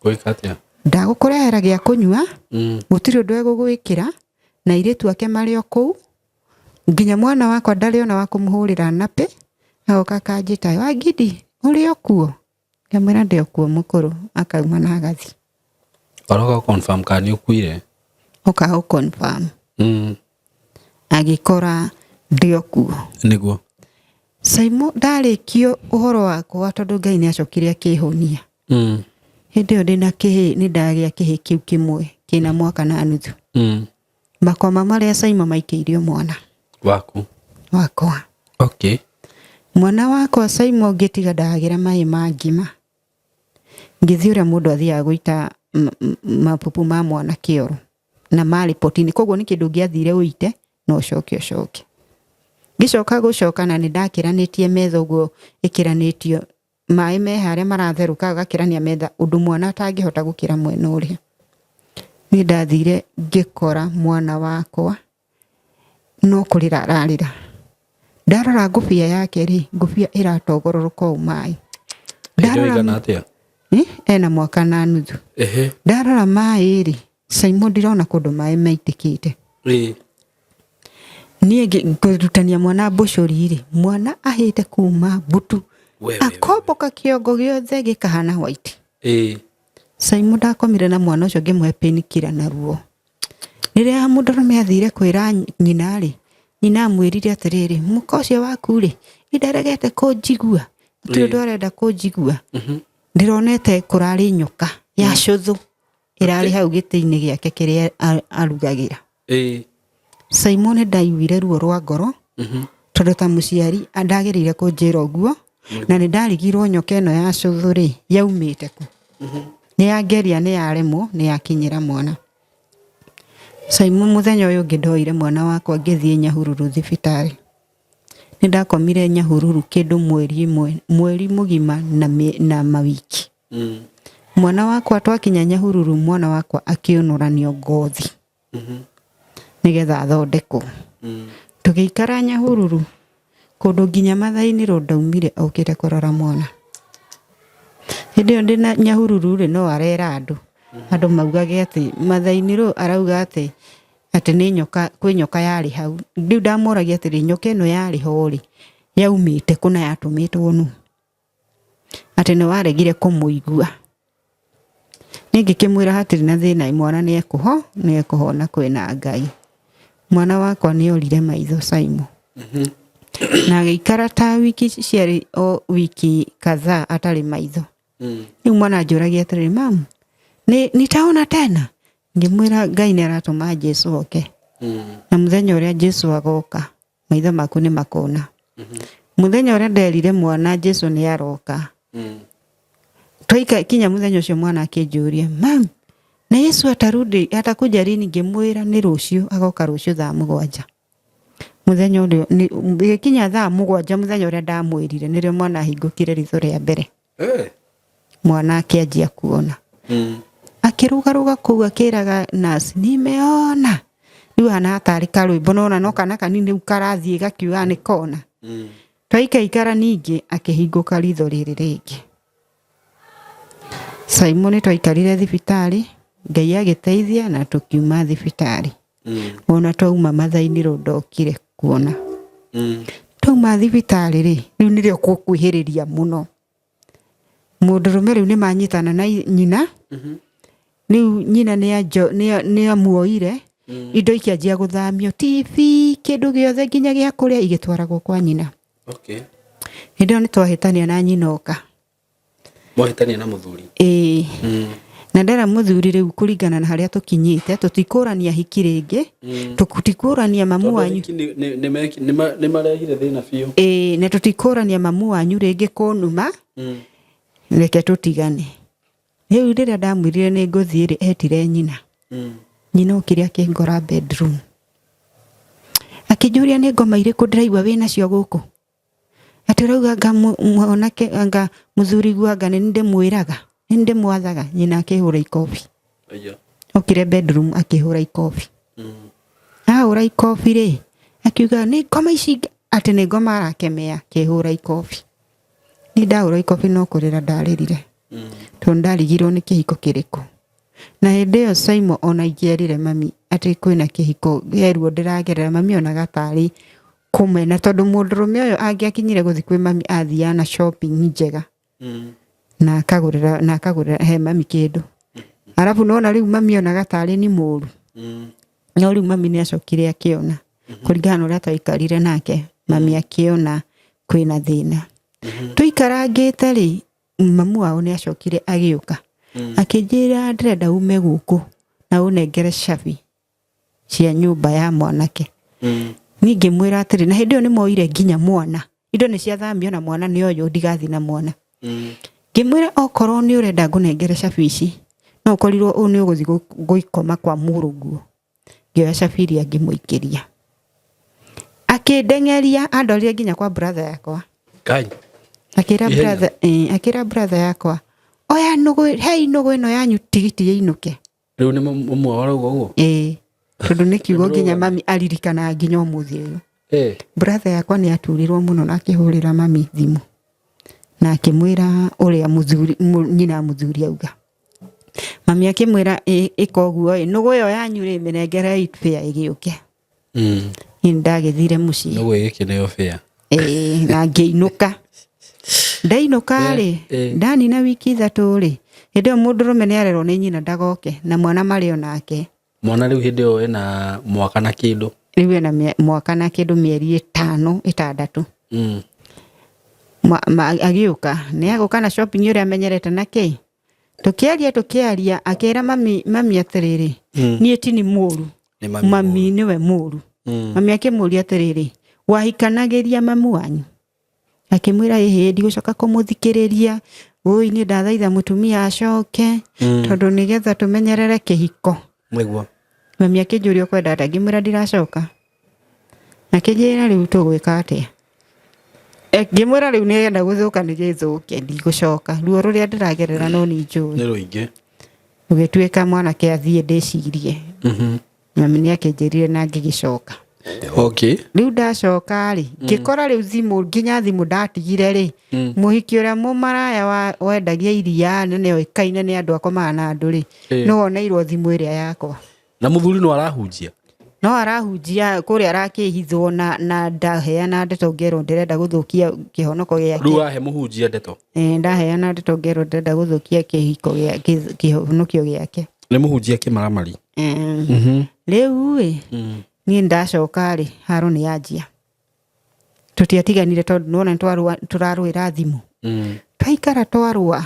Gwĩka atĩa? Ndagũkũrehera gĩa kũnyua, gũtirĩ ũndũ egũgwĩkĩra, na airĩtu ake marĩ o kũu, nginya mwana wakwa ndarĩ ona wa kũmũhũrĩra napĩ, agoka akanjĩta, "Wangindi, ũrĩ o kuo?" Ngamwĩra ndĩ o kuo mũkũrũ, akauma na agathiĩ. Aroka confirm kana nĩ ũkuire? Oka gũ confirm. Agĩkora ndĩ o kuo. Nĩguo. Saimo ndarĩkio ũhoro wakwa tondũ Ngai nĩ acokire akĩhonia. Hĩndĩ ĩyo ndĩna kĩhĩ nĩ ndagĩa kĩhĩ kĩu kĩmwe kĩna mwaka na nuthu. Makoma marĩa Saimo maikĩirio mwana. Waku? Wakwa. Okay. Mwana wakwa Saimo ngĩtiga ndagĩra maĩ ma ngima. Ngĩthiĩ ũrĩa mũndũ athiaga gũita mabubu ma mwana kĩoro. Na marĩ poti-inĩ. Koguo nĩ kĩndũ ũngĩathire ũite na ũcoke ũcoke. Ngĩcoka gũcoka na nĩ ndakĩranĩtie metha ũguo ĩkĩranĩtio maĩ me harĩa maratherũka ũgakĩrania metha ũndũ mwana atangĩhota gũkĩra mwena ũrĩa. Niĩ ndathire ngĩkora mwana wakwa no kũrĩra ararĩra. Ndarora ngũbia yake rĩ, ngũbia ĩratogororoka ũũ maĩ. Hĩndĩ ĩyo ĩigana atĩa? Ena mwaka na nuthu. Ndarora maĩ rĩ, Saimo ndirona kũndũ maĩ maitĩkĩte. Niĩ ngũrutania mwana mbũcũri rĩ, mwana ahĩte kuma mbutu. Akomboka kĩongo gĩothe gĩkahana white. Saimo ndakomire na mwana ũcio ngĩmũhe painkiller na ruo. Rĩrĩa mũndũrũme athire kwĩra nyina rĩ, nyina amwĩrire atĩrĩrĩ, mũka ũcio waku rĩ, nĩndaregete kũnjigua, gũtirĩ ũndũ arenda kũnjigua. Ndĩronete kũrarĩ nyoka ya cũthũ ĩrarĩ hau gĩtĩ-inĩ gĩake kĩrĩa arugagĩra. Saimo nĩ ndaiguire ruo rwa ngoro, tondũ ta mũciari ndagĩrĩire kũnjĩra ũguo, na nĩ ndarigirwo nyoka ĩno ya cũthũ rĩ, yaumĩte kũ? Nĩ yangeria nĩ yaremwo, nĩ yakinyĩra mwana. Saimo mũthenya ũyũ ũngĩ ndoire mwana wakwa ngĩthiĩ Nyahururu thibitarĩ. Nĩ ndakomire Nyahururu kĩndũ mweri ĩmwe, mweri mũgima na mawiki. Mwana wakwa twakinya Nyahururu, mwana wakwa akĩũnũranio ngothi. Nĩgetha athondekwo. Tũgĩikara Nyahururu kũndũ nginya mathaa-inĩ rũ ndaumire okĩte kũrora mwana. Hĩndĩ ĩyo ndĩna Nyahururu rĩ, no arera andũ. Andũ maugage atĩ mathaa-inĩ rũ arauga atĩ atĩ nĩ nyoka, kwĩ nyoka yarĩ hau. Rĩu ndamũragia atĩrĩ, nyoka ĩno yarĩ ho rĩ, yaumĩte kũ na yatũmĩtwo nũ? Atĩ nĩ waregire kũmũigua. Niĩ ngĩkĩmwĩra hatirĩ na thĩna, mwana nĩ ekũhona kwĩna Ngai. Mwana wakwa nĩ orire maitho Saimo. Na agĩikara ta wiki ciarĩ o wiki kadhaa atarĩ maitho. Rĩu mwana anjũragia atĩrĩrĩ, mamu, nitaona tena? Ngĩmwĩra Ngai nĩ aratũma Jesu oke. Na mũthenya ũrĩa Jesu agoka, maitho maku nĩ makona. Mũthenya ũrĩa nderire mwana Jesu nĩ aroka. Twaika kinya mũthenya ũcio mwana akĩnjũria, mam, na Yesu atarudi, atakuja lini? Ngĩmwĩra nĩ rũciũ, agoka rũciũ thaa 7. Mũthenya ũrĩa gĩkinya thaa 7 mũthenya ũrĩa ndamwĩrire nĩrĩo mwana ahingũkire ritho rĩa mbere. Mwana akĩanjia kuona. Akĩrũgarũga kũu akĩraga nurse, nimeona. Rĩu hana hatarĩ karwĩmbo nona no kana kanini rĩu karathiĩ gakiuga nĩ kona. Twaikaikara ningĩ akĩhingũka ritho rĩrĩ rĩngĩ. Saimo nĩ twaikarire thibitarĩ, Ngai agĩteithia na tũkiuma thibitarĩ. Ona twauma mathaa-inĩ rĩu ndokire kuona. Twauma thibitarĩ rĩ, rĩu nĩrĩo kũkuhĩrĩria mũno. Mũndũrũme rĩu nĩ manyitana na nyina, rĩu nyina nĩ amuoire, indo ikĩanjia gũthamio, TV, kĩndũ gĩothe nginya gĩa kũrĩa igĩtwaragwo kwa nyina. Hĩndĩ ĩyo nĩ twahĩtania na nyina oka. Mwahĩtania na mũthuri? Ĩĩ. Na ndera mũthuri rĩu kũringana na harĩa tũkinyĩte, tũtikũrania hiki rĩngĩ, tũtikũrania mamu wanyu. Nĩ marehire thĩna biũ. Ĩĩ, na tũtikũrania mamu wanyu rĩngĩ kũnuma, reke tũtigane. Rĩu rĩrĩa ndamwĩrire nĩ ngũthiĩ rĩ, etire nyina. Nyina okire akĩngora bedroom. Akĩnjũria nĩ ngoma irĩkũ ndĩraigua wĩnacio gũkũ. Atĩ ũrauga anga mwanake anga mũthuriguo anga nĩ ndĩmwĩraga, nĩ ndĩmwathaga. Nyina akĩhũra ikobi. Okire bedroom akĩhũra ikobi. Ahũra ikobi rĩ, Akiuga nĩ ngoma ici, atĩ nĩ ngoma arakemea akĩhũra ikobi. Niĩ ndahũra ikobi no kũrĩra ndarĩrire, tondũ ndarigirwo nĩ kĩhiko kĩrĩkũ. Na hĩndĩ ĩyo Saimo ona ingĩerire mami atĩ kwĩna kĩhiko heruo ndĩragerera, mami onaga tarĩ kũmena, tondũ mũndũrũme ũyũ angĩakinyire gũthiĩ kwĩ mami athiaga na shopping njega na akagũrĩra, na akagũrĩra he mami kĩndũ. Arabu nona rĩu mami onaga tarĩ ni mũru. No rĩu mami nĩ acokire akĩona, kũringana na ũrĩa twaikarire nake, mami akĩona kwĩna thĩna. Tũikarangĩte rĩ, mamu wao nĩ acokire agĩũka akĩnjĩra ndĩrenda ume gũkũ na ũnengere cabi cia nyũmba ya mwanake. Niĩ ngĩmwĩra atĩrĩ, na hĩndĩ ĩyo nĩ moire nginya mwana, indo nĩ ciathamio na mwana nĩ ũyũ, ndigathiĩ na mwana. Ngĩmwĩra okorwo nĩ ũrenda ngũnengere cabi ici, no ũkorirwo ũũ nĩ ũgũthiĩ gũikoma kwa mũrũguo. Ngĩoya cabi iria ngĩmũikĩria, akĩndeng'eria, andwarire nginya kwa brother yakwa. Ngai. Akĩra Ihenya. brother, akĩra brother yakwa, oya nũgũ, hei nũgũ ĩno yanyu tigiti ĩinũke. Rĩu nĩ ũmwe warauga ũguo? Ĩĩ, tondũ nĩ kiugo nginya mami aririkanaga nginya ũmũthĩ ũyũ. Brother yakwa nĩ aturirwo mũno na akĩhũrĩra mami thimũ na akĩmwĩra ũrĩa mũthuri, nyina mũthuri auga. Mami akĩmwĩra ĩka ũguo ĩ, nũgũ ĩyo yanyu rĩ, mĩnengerei fare ĩgĩũke. Niĩ nĩndagĩthire mũciĩ. Nũgũ ĩgĩkĩneo fare. Ĩĩ, na ngĩinũka. Ndainũka rĩ, ndanina wiki 3 rĩ, hĩndĩ ĩyo mũndũrũme nĩ arerwo nĩ nyina ndagoke na mwana marĩ o nake. Mwana rĩu hĩndĩ ĩyo ena mwaka na kĩndũ. Rĩu ena mwaka na kĩndũ, mĩeri 5 6. Agĩũka, nĩ agũka na shopping ũrĩa amenyerete na kĩ. Tũkĩaria, akĩra mami atĩrĩrĩ, niĩ ti nĩ mũru. Nĩ mami Mami mũru. nĩwe mũru. Mami akĩmũria atĩrĩrĩ, wahikanagĩria mamu wanyu? Akĩmwĩra ĩhĩ, ndigũcoka kũmũthikĩrĩria. Ũi niĩ ndathaitha mũtumia acoke, tondũ nĩgetha tũmenyerere kĩhiko. Nĩguo. Mami akĩnjũria ũkwenda atĩa, ngĩmwĩra ndiracoka. Akĩnjĩra rĩu tũgwĩka atĩa? Ngĩmwĩra rĩu nĩenda gũthũka nĩ gĩthũke, ndigũcoka. Ruo rũrĩa ndĩragerera no nĩ njũĩ. Nĩ rũingĩ. Gũgĩtuĩka mwanake athiĩ ndĩcirie. Mami nĩ akĩnjĩrire na ngĩgĩcoka. Rĩu ndacoka rĩ, ngĩkora rĩu thimũ, nginya thimũ ndatigire rĩ, mũhiki ũrĩa mũmaraya wendagia iria na nĩ oĩkaine nĩ andũ akomaga na andũ rĩ, nĩ woneirwo thimũ ĩrĩa yakwa. Na mũthuri no arahunjia? No arahunjia kũrĩa arakĩhithwo na ndaheana ndeto ngerwo ndĩrenda gũthũkia kĩhonoko gĩake. Rĩu wahe mũhunjia ndeto? Ndaheana ndeto ngerwo ndĩrenda gũthũkia kĩhiko gĩa, kĩhonokio gĩake. Nĩ mũhunjia kĩmaramari? Rĩu ĩ, niĩ ndacoka rĩ, haro nĩ yanjia. Tũtiatiganire tondũ nĩwona nĩ tũrarũĩra thimũ. Twaikara twarũa.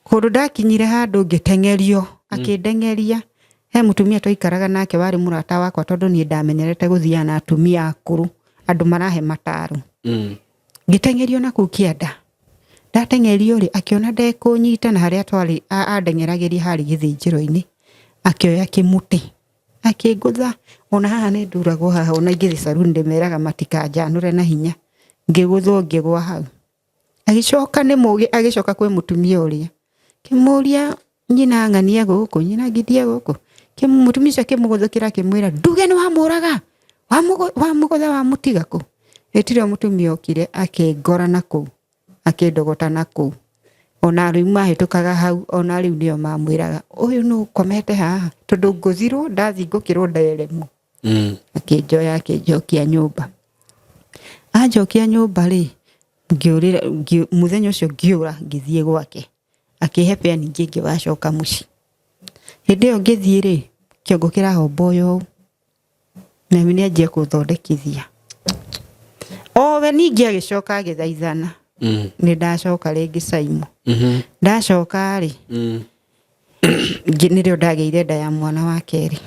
Kũndũ ndakinyire handũ ngĩteng'erio, akĩndeng'eria. He mũtumia twaikaraga nake warĩ mũrata wakwa tondũ niĩ ndamenyerete gũthiaga na atumia akũrũ, andũ marahe mataro. Ngĩteng'erio na kũu kĩanda. Ndateng'erio rĩ, akĩona ndekũnyita na harĩa twarĩ, andeng'eragĩria harĩ gĩthĩnjĩro-inĩ. Akĩoya kĩmũtĩ, akĩngũtha. Ona haha nĩ nduragwo haha, ona ingĩthiĩ saruni ndĩmeraga matikanjanũre na hinya. Ngĩgũthwo ngĩgwa hau. Agĩcoka nĩ mũgĩ, agĩcoka kwĩ mũtumia ũrĩa. Kĩmũria nyina ng'ania gũkũ, nyina ngithie gũkũ. Mũtumia ũcio akĩmũgũthũkĩra akĩmwĩra, nduge nĩ wamũraga, wamũgũtha wamũtiga kũ? Ĩtirĩ mũtumia okire akĩngora na kũu, akĩndogota na kũu. Ona rĩu mahĩtũkaga hau, ona rĩu nĩo mamwĩraga, ũyũ nũ ũkomete haha? Tondũ ngũthirwo, ndathiĩ ngũkĩrwo nderemwo. Akĩnjoya akĩnjokia nyũmba. Anjokia nyũmba rĩ, ngĩũrĩra, mũthenya ũcio ngĩũra ngĩthiĩ gwake. Akĩhe fare ningĩ ngĩgacoka mũciĩ. Hĩndĩ ĩyo ngĩthiĩ rĩ, kĩongo kĩrahomba ũyũ ũũ. Na nĩ anjia gũthondekithia. Owe ningĩ agĩcoka agĩthaithana. Nĩ ndacoka rĩngĩ Saimo. Ndacoka rĩ, nĩrĩo ndagĩire nda ya mwana wa kerĩ.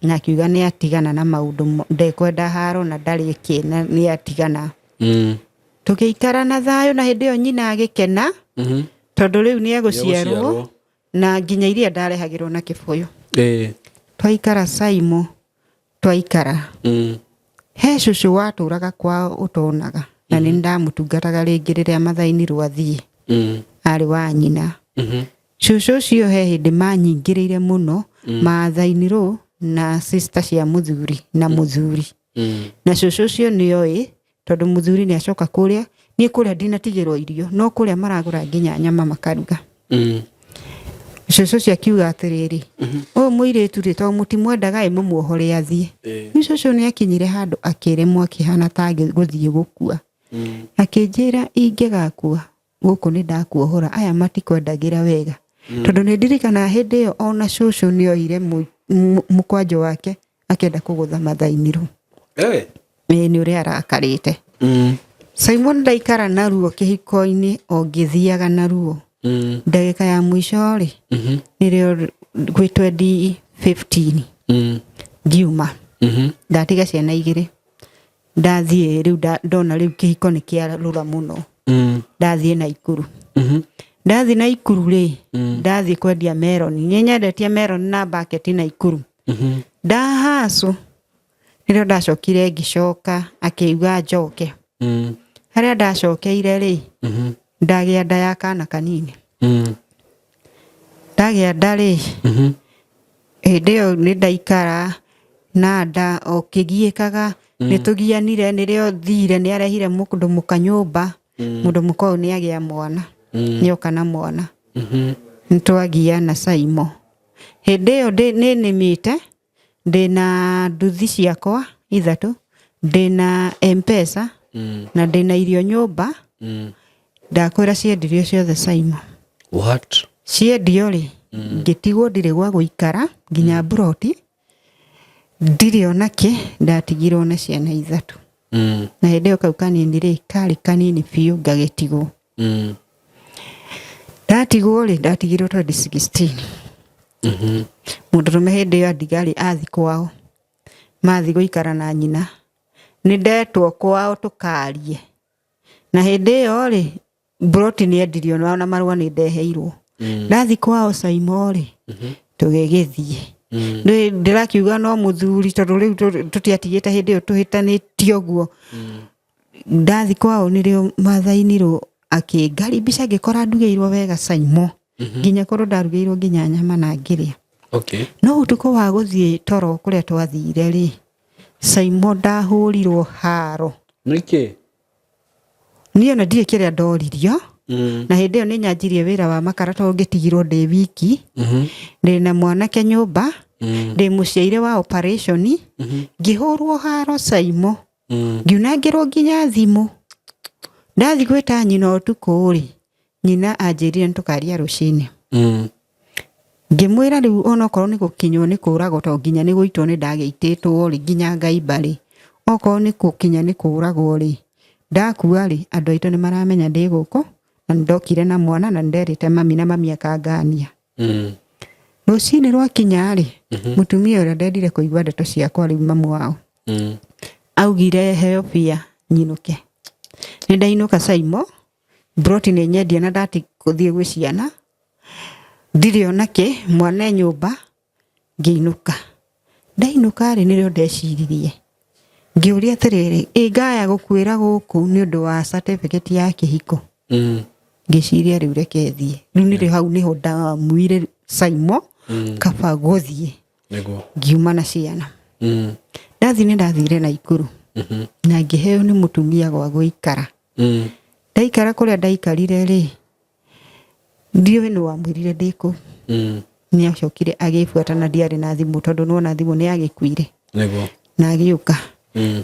Na akiuga nĩ atigana na maũndũ, ndekwenda haro na ndarĩ kĩ, na nĩ atigana. Tũgĩikara na thayũ na hĩndĩ ĩyo nyina agĩkena, tondũ rĩu nĩ egũciarwo, na nginya iria ndarehagĩrwo na kĩbũyũ. Twaikara Saimo, twaikara. He cũcũ watũraga kwao ũtonaga, na nĩ ndamũtungataga rĩngĩ rĩrĩa mathaini rwathiĩ. Arĩ wa nyina. Cũcũ ũcio he hĩndĩ manyingĩrĩire mũno, mathaini rũ na sister cia mũthuri na mũthuri. Na cũcũ ũcio nĩoĩ tondũ mũthuri nĩ acoka kũrĩa, niĩ kũrĩa ndinatigĩrwo irio, no kũrĩa maragũra nginya nyama makaruga. Cũcũ ũcio akiuga atĩrĩrĩ, ũyũ mũirĩtu rĩ, tondũ mũtimwendaga ĩ, mũmuohore athiĩ. Rĩu cũcũ nĩ akinyire handũ akĩremwo, akĩhana ta gũthiĩ gũkua. Akĩnjĩra ingĩgakua gũkũ nĩ ndakuohora, aya matikwendagĩra wega. Tondũ nĩ ndirikanaga hĩndĩ ĩyo ona cũcũ nĩ oire mũkwanjũ wake akĩenda kũgũtha mathainirũ. Ĩĩ, nĩ ũrĩa arakarĩte. Simon ndaikara na ruo kĩhiko-inĩ o ngĩthiaga na ruo. Ndagĩka ya mũico rĩ, nĩrĩo gwĩ 2015 ngiuma. Ndatiga ciana igĩrĩ. Ndathiĩ rĩu ndona rĩu kĩhiko nĩ kĩarũra mũno. Ndathiĩ Naikuru. Ndathiĩ Naikuru rĩ, ndathiĩ kwendia meroni. Nĩ nyendetie meroni na baketi Naikuru. Ndahacũ nĩrĩo ndacokire ngĩcoka akĩuga njoke. Harĩa ndacokeire rĩ, ndagĩa nda ya kana kanini. Ndagĩa nda rĩ, hĩndĩ ĩyo nĩ ndaikara na nda o kĩgiĩkaga, nĩ tũgianire, nĩrĩo thire nĩ arehire mũndũ mũka nyũmba, mũndũ mũka ũyũ nĩ agĩa mwana, nĩ oka na mwana. Nĩ twagiana Saimo. Hĩndĩ ĩyo nĩ nĩmĩte, ndĩna nduthi ciakwa ithatũ, ndĩna M-Pesa, na ndĩna irio nyũmba. Ndakwĩra ciendirio ciothe Saimo. What? Ciendio rĩ, ngĩtigwo ndirĩ gwa gũikara nginya mburoti, ndirĩ ona kĩ, ndatigirwo na ciana ithatũ. Na hĩndĩ ĩyo kau kanini rĩ, karĩ kanini biũ ngagĩtigwo. Ndatigwo rĩ, ndatigirwo 2016. Mũndũrũme hĩndĩ ĩyo andiga rĩ, athi kwao, mathi gũikara na nyina. Nĩ ndetwo kwao tũkarie. Na hĩndĩ ĩyo rĩ, mburoti nĩ endirio na marũa nĩ ndeheirwo. Ndathi kwao Saimo rĩ, tũgĩgĩthiĩ. Ndĩrakiuga no mũthuri tondũ rĩu tũtiatigĩte hĩndĩ ĩyo tũhĩtanĩtie ũguo. Ndathi kwao nĩrĩo mathainirwo akĩngaribisha, ngĩkora ndugĩirwo wega Saimo. Nginya korwo ndarugĩirwo nginya nyama na ngĩrĩa. No ũtukũ wa gũthiĩ toro kũrĩa twathire rĩ, Saimo ndahũrirwo haro. Nĩkĩ? Niĩ ona ndirĩ kĩrĩa ndoririo. Na hĩndĩ ĩyo nĩ nyanjirie wĩra wa makara tondũ ngĩtigirwo ndĩ wiki. Ndĩ na mwanake nyũmba, ndĩ mũciaire wa operation, ngĩhũrwo haro Saimo. Ngiunangĩrwo nginya thimũ. Ndathi gwĩta nyina ũtukũ rĩ, nyina anjĩrire nĩ tũkaria rũcinĩ. Ngĩmwĩra rĩu onokorwo nĩ gũkinywo nĩ kũragwo to nginya nĩ gũitwo nĩ ndagĩitĩtwo rĩ, nginya ngaimba rĩ, okorwo nĩ gũkinya nĩ kũragwo rĩ, ndakua rĩ, andũ aitũ nĩ maramenya ndĩ gũkũ na nĩ ndokire na mwana na nĩ nderĩte mami na mami akangania. Rũcinĩ rwakinya rĩ, mũtumia ũrĩa ndendire kũigua ndeto ciakwa rĩu mamu wao augire heo bia nyinũke. Nĩ ndainũka Saimo, mburoti nĩ nyendie na ndati gũthiĩ gwĩ ciana, ndirĩ ona kĩ, mwana e nyũmba, ngĩinũka. Ndainũka rĩ, nĩrĩo ndeciririe, ngĩũria atĩrĩrĩ, ĩ ngaya gũkuĩra gũkũ nĩ ũndũ wa certificate ya kĩhiko. Ngĩciria rĩu reke thiĩ. Rĩu nĩrĩo hau nĩho ndamuire Saimo, kaba gũthiĩ. Ngiuma na ciana. Ndathiĩ nĩ ndathire Naikuru. Na ngĩheo nĩ mũtumia gwa gũikara. Ndaikara kũrĩa ndaikarire rĩ, ndiũĩ nũ wamwĩrire ndĩ kũu. Nĩ acokire agĩbuata na ndiarĩ na thimũ tondũ nĩwona thimũ nĩ yagĩkuire. Na agĩũka.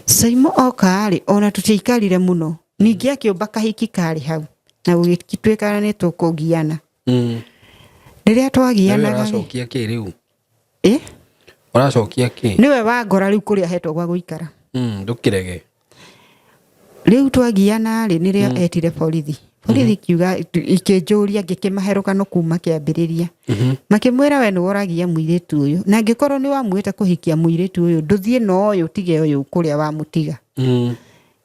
Saimo oka rĩ, ona tũtiaikarire mũno. Ningĩ akĩũmba kahiki karĩ hau. Na gũgĩtuĩka nĩ tũkũgiana. Rĩrĩa twagianaga rĩ, Ũracokia kĩ rĩu? Ĩ? Ũracokia kĩ? Nĩwe wangora rĩu kũrĩa hetwo gwa gũikara. Ndũkĩrege. Rĩu twagiana rĩ, nĩrĩo etire borithi. Borithi ikiuga, ikĩnjũria, ngĩkĩmahe rũgano kuma kĩambĩrĩria. Makĩmwĩra we nĩwe ũragia mũirĩtu ũyũ, na angĩkorwo nĩ wamuĩte kũhikia mũirĩtu ũyũ, ndũthiĩ na ũyũ ũtige ũyũ kũrĩa wamũtiga.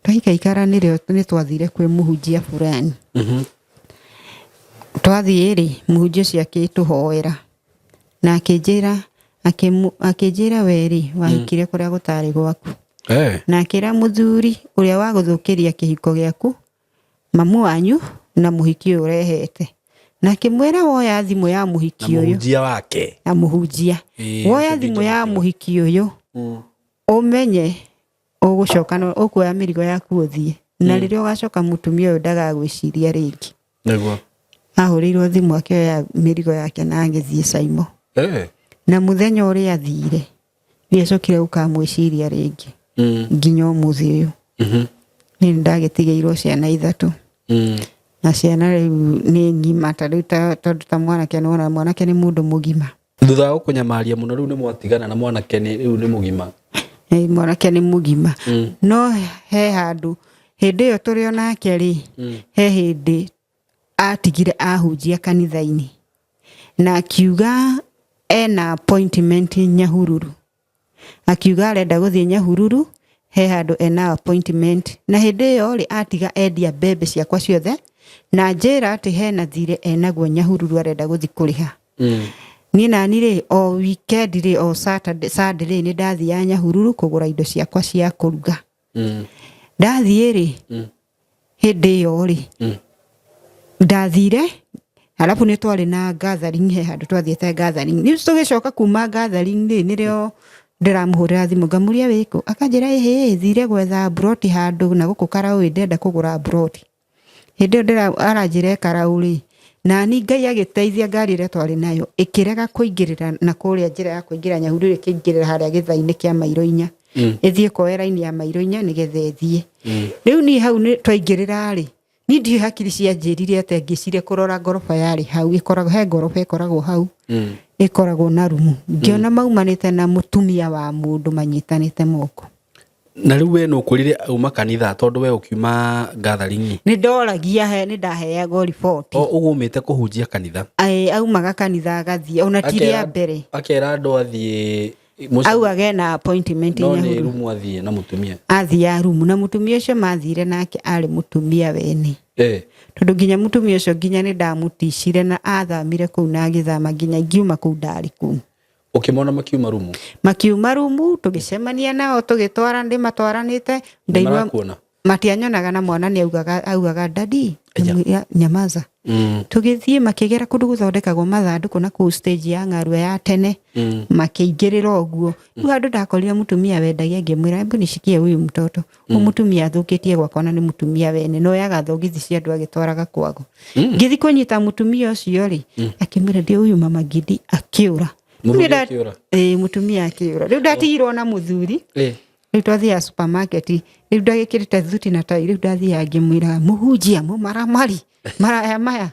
Twaikaikara nĩrĩo nĩ twathire kwĩ mũhunjia fulani. Twathiĩ rĩ, mũhunjia ũcio akĩtũhoera na akĩnjĩra, akĩnjĩra we rĩ, wahikire kũrĩa gũtarĩ gwaku. Na akĩra mũthuri ũrĩa wagũthũkĩria kĩhiko gĩaku, mamu wanyu na mũhiki ũyũ ũrehete. Na akĩmwĩra woya thimũ ya mũhiki Na ũyũ. mũhunjia wake. Na mũhunjia. Woya thimũ ya mũhiki ũyũ, ũmenye Ũgũcoka no ũkuoya mĩrigo yaku ũthiĩ na rĩrĩa ũgacoka mũtumia ũyũ ndagagwĩciria rĩngĩ. Nĩguo. Ahũrĩirwo thimũ akĩoya mĩrigo yake na agĩthiĩ Saimo. Na mũthenya ũrĩa athire ndiacokire gũkamwĩciria rĩngĩ nginya ũmũthĩ ũyũ. Niĩ nĩndagĩtigĩirwo ciana ithatũ. Na ciana rĩu nĩ ng'ima ta rĩu tondũ ta mwanake nĩwona mwanake nĩ mũndũ mũgima. Thutha wa gũkũnyamaria mũno rĩu nĩ mwatigana na mwanake nĩ rĩu nĩ mũgima. Ĩĩ, mwanake nĩ mũgima. No he handũ hĩndĩ ĩyo tũrĩ o nake rĩ, he hĩndĩ atigire ahunjia kanitha-inĩ na akiuga ena appointment Nyahururu. Akiuga arenda gũthiĩ Nyahururu he handũ ena appointment na hĩndĩ ĩyo rĩ atiga endia mbembe ciakwa ciothe na njĩra atĩ hena thirĩ enaguo Nyahururu arenda gũthiĩ kũrĩha. Niĩ nani rĩ o weekend rĩ o Saturday Sunday rĩ nĩ ndathiaga Nyahururu kũgũra indo ciakwa cia kũruga. Ndathiĩ rĩ hĩndĩ ĩyo rĩ ndathire arabu nĩ twarĩ na gathering he handũ twathiĩte gathering rĩu tũgĩcoka kuma gathering rĩ nĩrĩo ndĩramũhũrĩra thimũ ngamũria wĩkũ akanjĩra ĩhĩ thire gwetha mburoti handũ na gũkũ Karaũ ndĩrenda kũgũra mburoti. Hĩndĩ ĩyo aranjĩra e Karaũ rĩ nani Ngai agĩteithia ngari ĩrĩa twarĩ nayo ĩkĩrega kũingĩrĩra na kũrĩa njĩra ya kũingĩra Nyahururu ĩkĩingĩrĩra harĩa gĩtha-inĩ kĩa mairo inya. Ĩthiĩ ĩkoe raini ya mairo inya nĩgetha ĩthiĩ. Rĩu niĩ hau twaingĩrĩra rĩ niĩ ndiũĩ hakiri cianjĩrire atĩa ngĩciria kũrora ngoroba yarĩ hau ĩkoragwo he ngoroba ĩkoragwo hau ĩkoragwo na rumu ngĩona maumanĩte na mũtumia wa mũndũ manyitanĩte moko. Na rĩu we nĩ ũkwĩrire auma kanitha tondũ we ũkiuma gathering? Nĩ ndoragia he nĩ ndaheagwo riboti. O ũguo umĩte kũhunjia kanitha? Aumaga kanitha agathiĩ ona ti rĩa mbere. Akera andũ athiĩ Augaga ena appointment No nĩ rumu athiĩ na mũtumia. Athiaga rumu na mũtumia ũcio mathire nake arĩ mũtumia wene. Tondũ nginya mũtumia ũcio nginya nĩ ndamũticire na athamire kũu na agĩthama nginya ngiuma kũu ndarĩ kũu. Ũkĩmona makiuma rumu? Makiuma rumu tũgĩcemania nao tũgĩtwara ndĩmatwaranĩte. Nĩmarakuona? Matianyonaga na mwana nĩ augaga daddy nyamaza. Tũgĩthiĩ makĩgera kũndũ gũthondekagwo mathandũkũ na kũu stage ya ng'arua ya tene. Makĩingĩrĩra ũguo. Rĩu handũ ndakorire mũtumia wendagia ngĩmwĩra hebu nishikie huyu mtoto. Ũyũ mũtumia athũkĩtie gwakwa na nĩ mũtumia wene. No oyaga thogithi cia andũ agĩtwaraga kwago. Ngĩthiĩ kũnyita mũtumia ũcio rĩ, akĩmwĩra ndio huyu mama Gidi akĩũra. Mũthuri akĩũra? Ĩĩ, mũtumia akĩũra. Rĩu ndatigirwo na mũthuri. Rĩu twathiaga supermarket rĩu ndagĩkĩrĩte thuti na tai rĩu ndathiaga ngĩmwĩraga mũhunjia mũmaramari maraya maya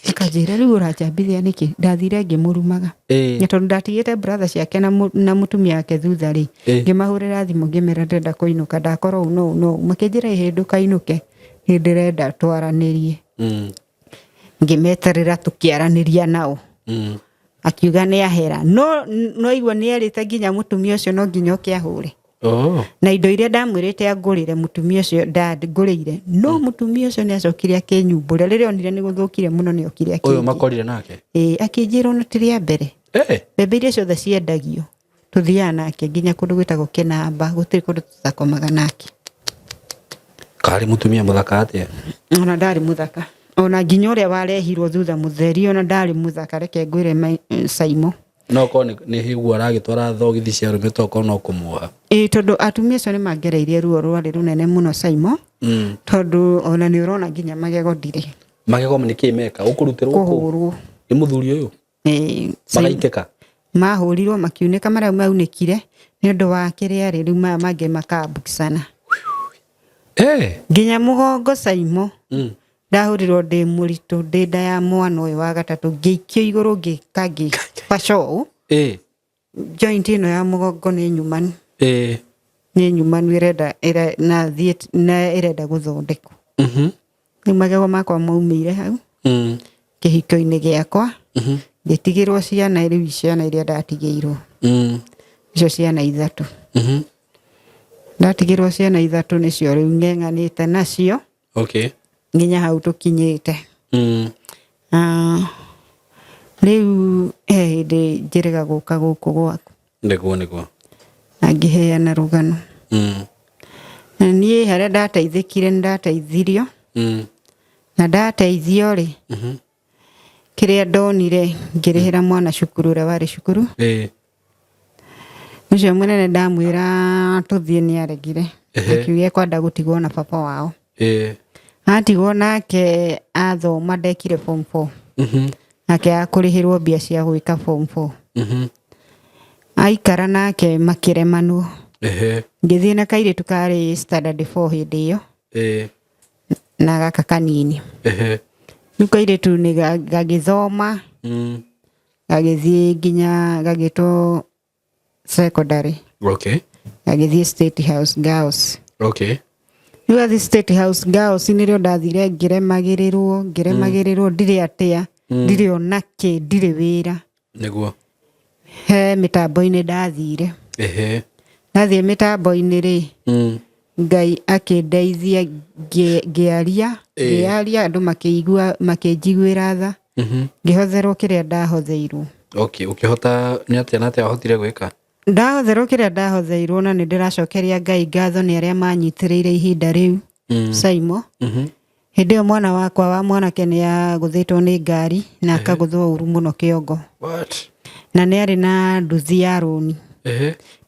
akanjĩra rĩu ũranjambithia nĩkĩ ndathire ngĩmũrumaga. Na tondũ ndatigĩte brother ciake na mũtumia wake thutha rĩ ngĩmahũrĩra thimũ ngĩmera ndĩrenda kũinũka ndakorwo ũũ no ũũ no ũũ makĩnjĩra ĩhĩ ndũkainũke nĩ ndĩrenda twaranĩrie. Ngĩmeterera tũkĩaranĩria nao. Akiuga nĩ ahera no no igua nĩ erĩte nginya mũtumia ũcio no nginya oke ahũre. Na indo iria ndamwĩrĩte angũrĩre mũtumia ũcio ndangũrĩire no mũtumia ũcio nĩ acokire akĩnyumbũra rĩrĩa onire nĩ gũthũkire mũno nĩ okire Ũyũ akĩnjĩra. makorire nake? Ĩĩ, akĩnjĩra ona ti rĩa mbere. Mbembe iria ciothe ciendagio tũthiaga nake nginya kũndũ gwĩtagwo Kĩnamba gũtirĩ kũndũ tũtakomaga nake. Karĩ mũtumia mũthaka atĩa? Ona ndarĩ mũthaka. Ona nginya ũrĩa warehirwo thutha mũtheri ona ndarĩ mũthaka reke ngwĩre Saimo. No korwo nĩ hĩguo aragĩtwara thogithi cia arũme tokorwo no kũmuoha. Ĩĩ tondũ atumia acio nĩ mangereirie ruo rwarĩ rũnene mũno Saimo. Tondũ ona nĩ ũrona nginya magego ndirĩ. Magego nĩ kĩ meka? Ũkũrutĩrwo kũ? Kũhũrwo. Nĩ mũthuri ũyũ? Ĩĩ. Magaitĩka? Mahũrirwo makiunĩka marĩa maunĩkire nĩ ũndũ wa kĩrĩa rĩ rĩu maya mangĩ makambukicana. Nginya mũgongo Saimo. Ndahũrirwo ndĩ mũritũ ndĩ nda ya mwana ũyũ wa gatatũ ngĩikio igũrũ ngĩka ngĩbaca ũũ. Joint ĩno ya mũgongo nĩ nyumanu. Nĩ nyumanu ĩrenda na thiĩ na ĩrenda gũthondekwo. Rĩu magego makwa maumĩire hau. Kĩhiko-inĩ gĩakwa. Ngĩtigĩrwo ciana rĩu ciana iria ndatigĩirwo. Icio ciana ithatũ. Ndatigĩrwo ciana ithatũ nĩcio rĩu ng'eng'anĩte nacio. Nginya hau tũkinyĩte. Rĩu he hĩndĩ njĩrĩga gũka gũkũ gwaku. Nĩguo nĩguo. Na ngĩheana rũgano. Na niĩ harĩa ndateithĩkire nĩ ndateithirio. Na ndateithio rĩ, kĩrĩa ndonire ngĩrĩhĩra mwana cukuru ũrĩa warĩ cukuru. Ũcio mũnene ndamwĩra tũthiĩ nĩ aregire. Akiuga ekwenda gũtigwo na baba wao. Atigwo nake athoma ndekire form 4. Nake akũrĩhĩrwo mbia cia gwĩka form 4. Aikara nake makĩremanwo. Ngĩthiĩ na kairĩtu karĩ standard 4 hĩndĩ ĩyo na gaka kanini. Rĩu kairĩtu nĩ gagĩthoma gagĩthiĩ nginya gagĩtwo secondary. Gagĩthiĩ State House Girls. Rĩu athiĩ State House Girls nĩrĩo ndathire ngĩremagĩrĩrwo ngĩremagĩrĩrwo ndirĩ atĩa ndirĩ ona kĩ ndirĩ wĩra. Nĩguo. He mĩtambo-inĩ ndathire. Ndathiĩ mĩtambo-inĩ rĩ, Ngai akĩndeithia ngĩaria ngĩaria andũ makĩigua makĩnjiguĩra tha ngĩhotherwo kĩrĩa ndahotheirwo. Okay, ũkĩhota nĩ atĩa na atĩa wahotire gwĩka? Ndahotherwo kĩrĩa ndahotheirwo na nĩ ndĩracokeria Ngai ngatho nĩ arĩa manyitĩrĩire ihinda rĩu. Saimo. Hĩndĩ ĩyo mwana wakwa wa mwanake nĩ agũthĩtwo nĩ ngari na akagũthwo ũru mũno kĩongo. What? Na nĩ arĩ na nduthi ya rũni.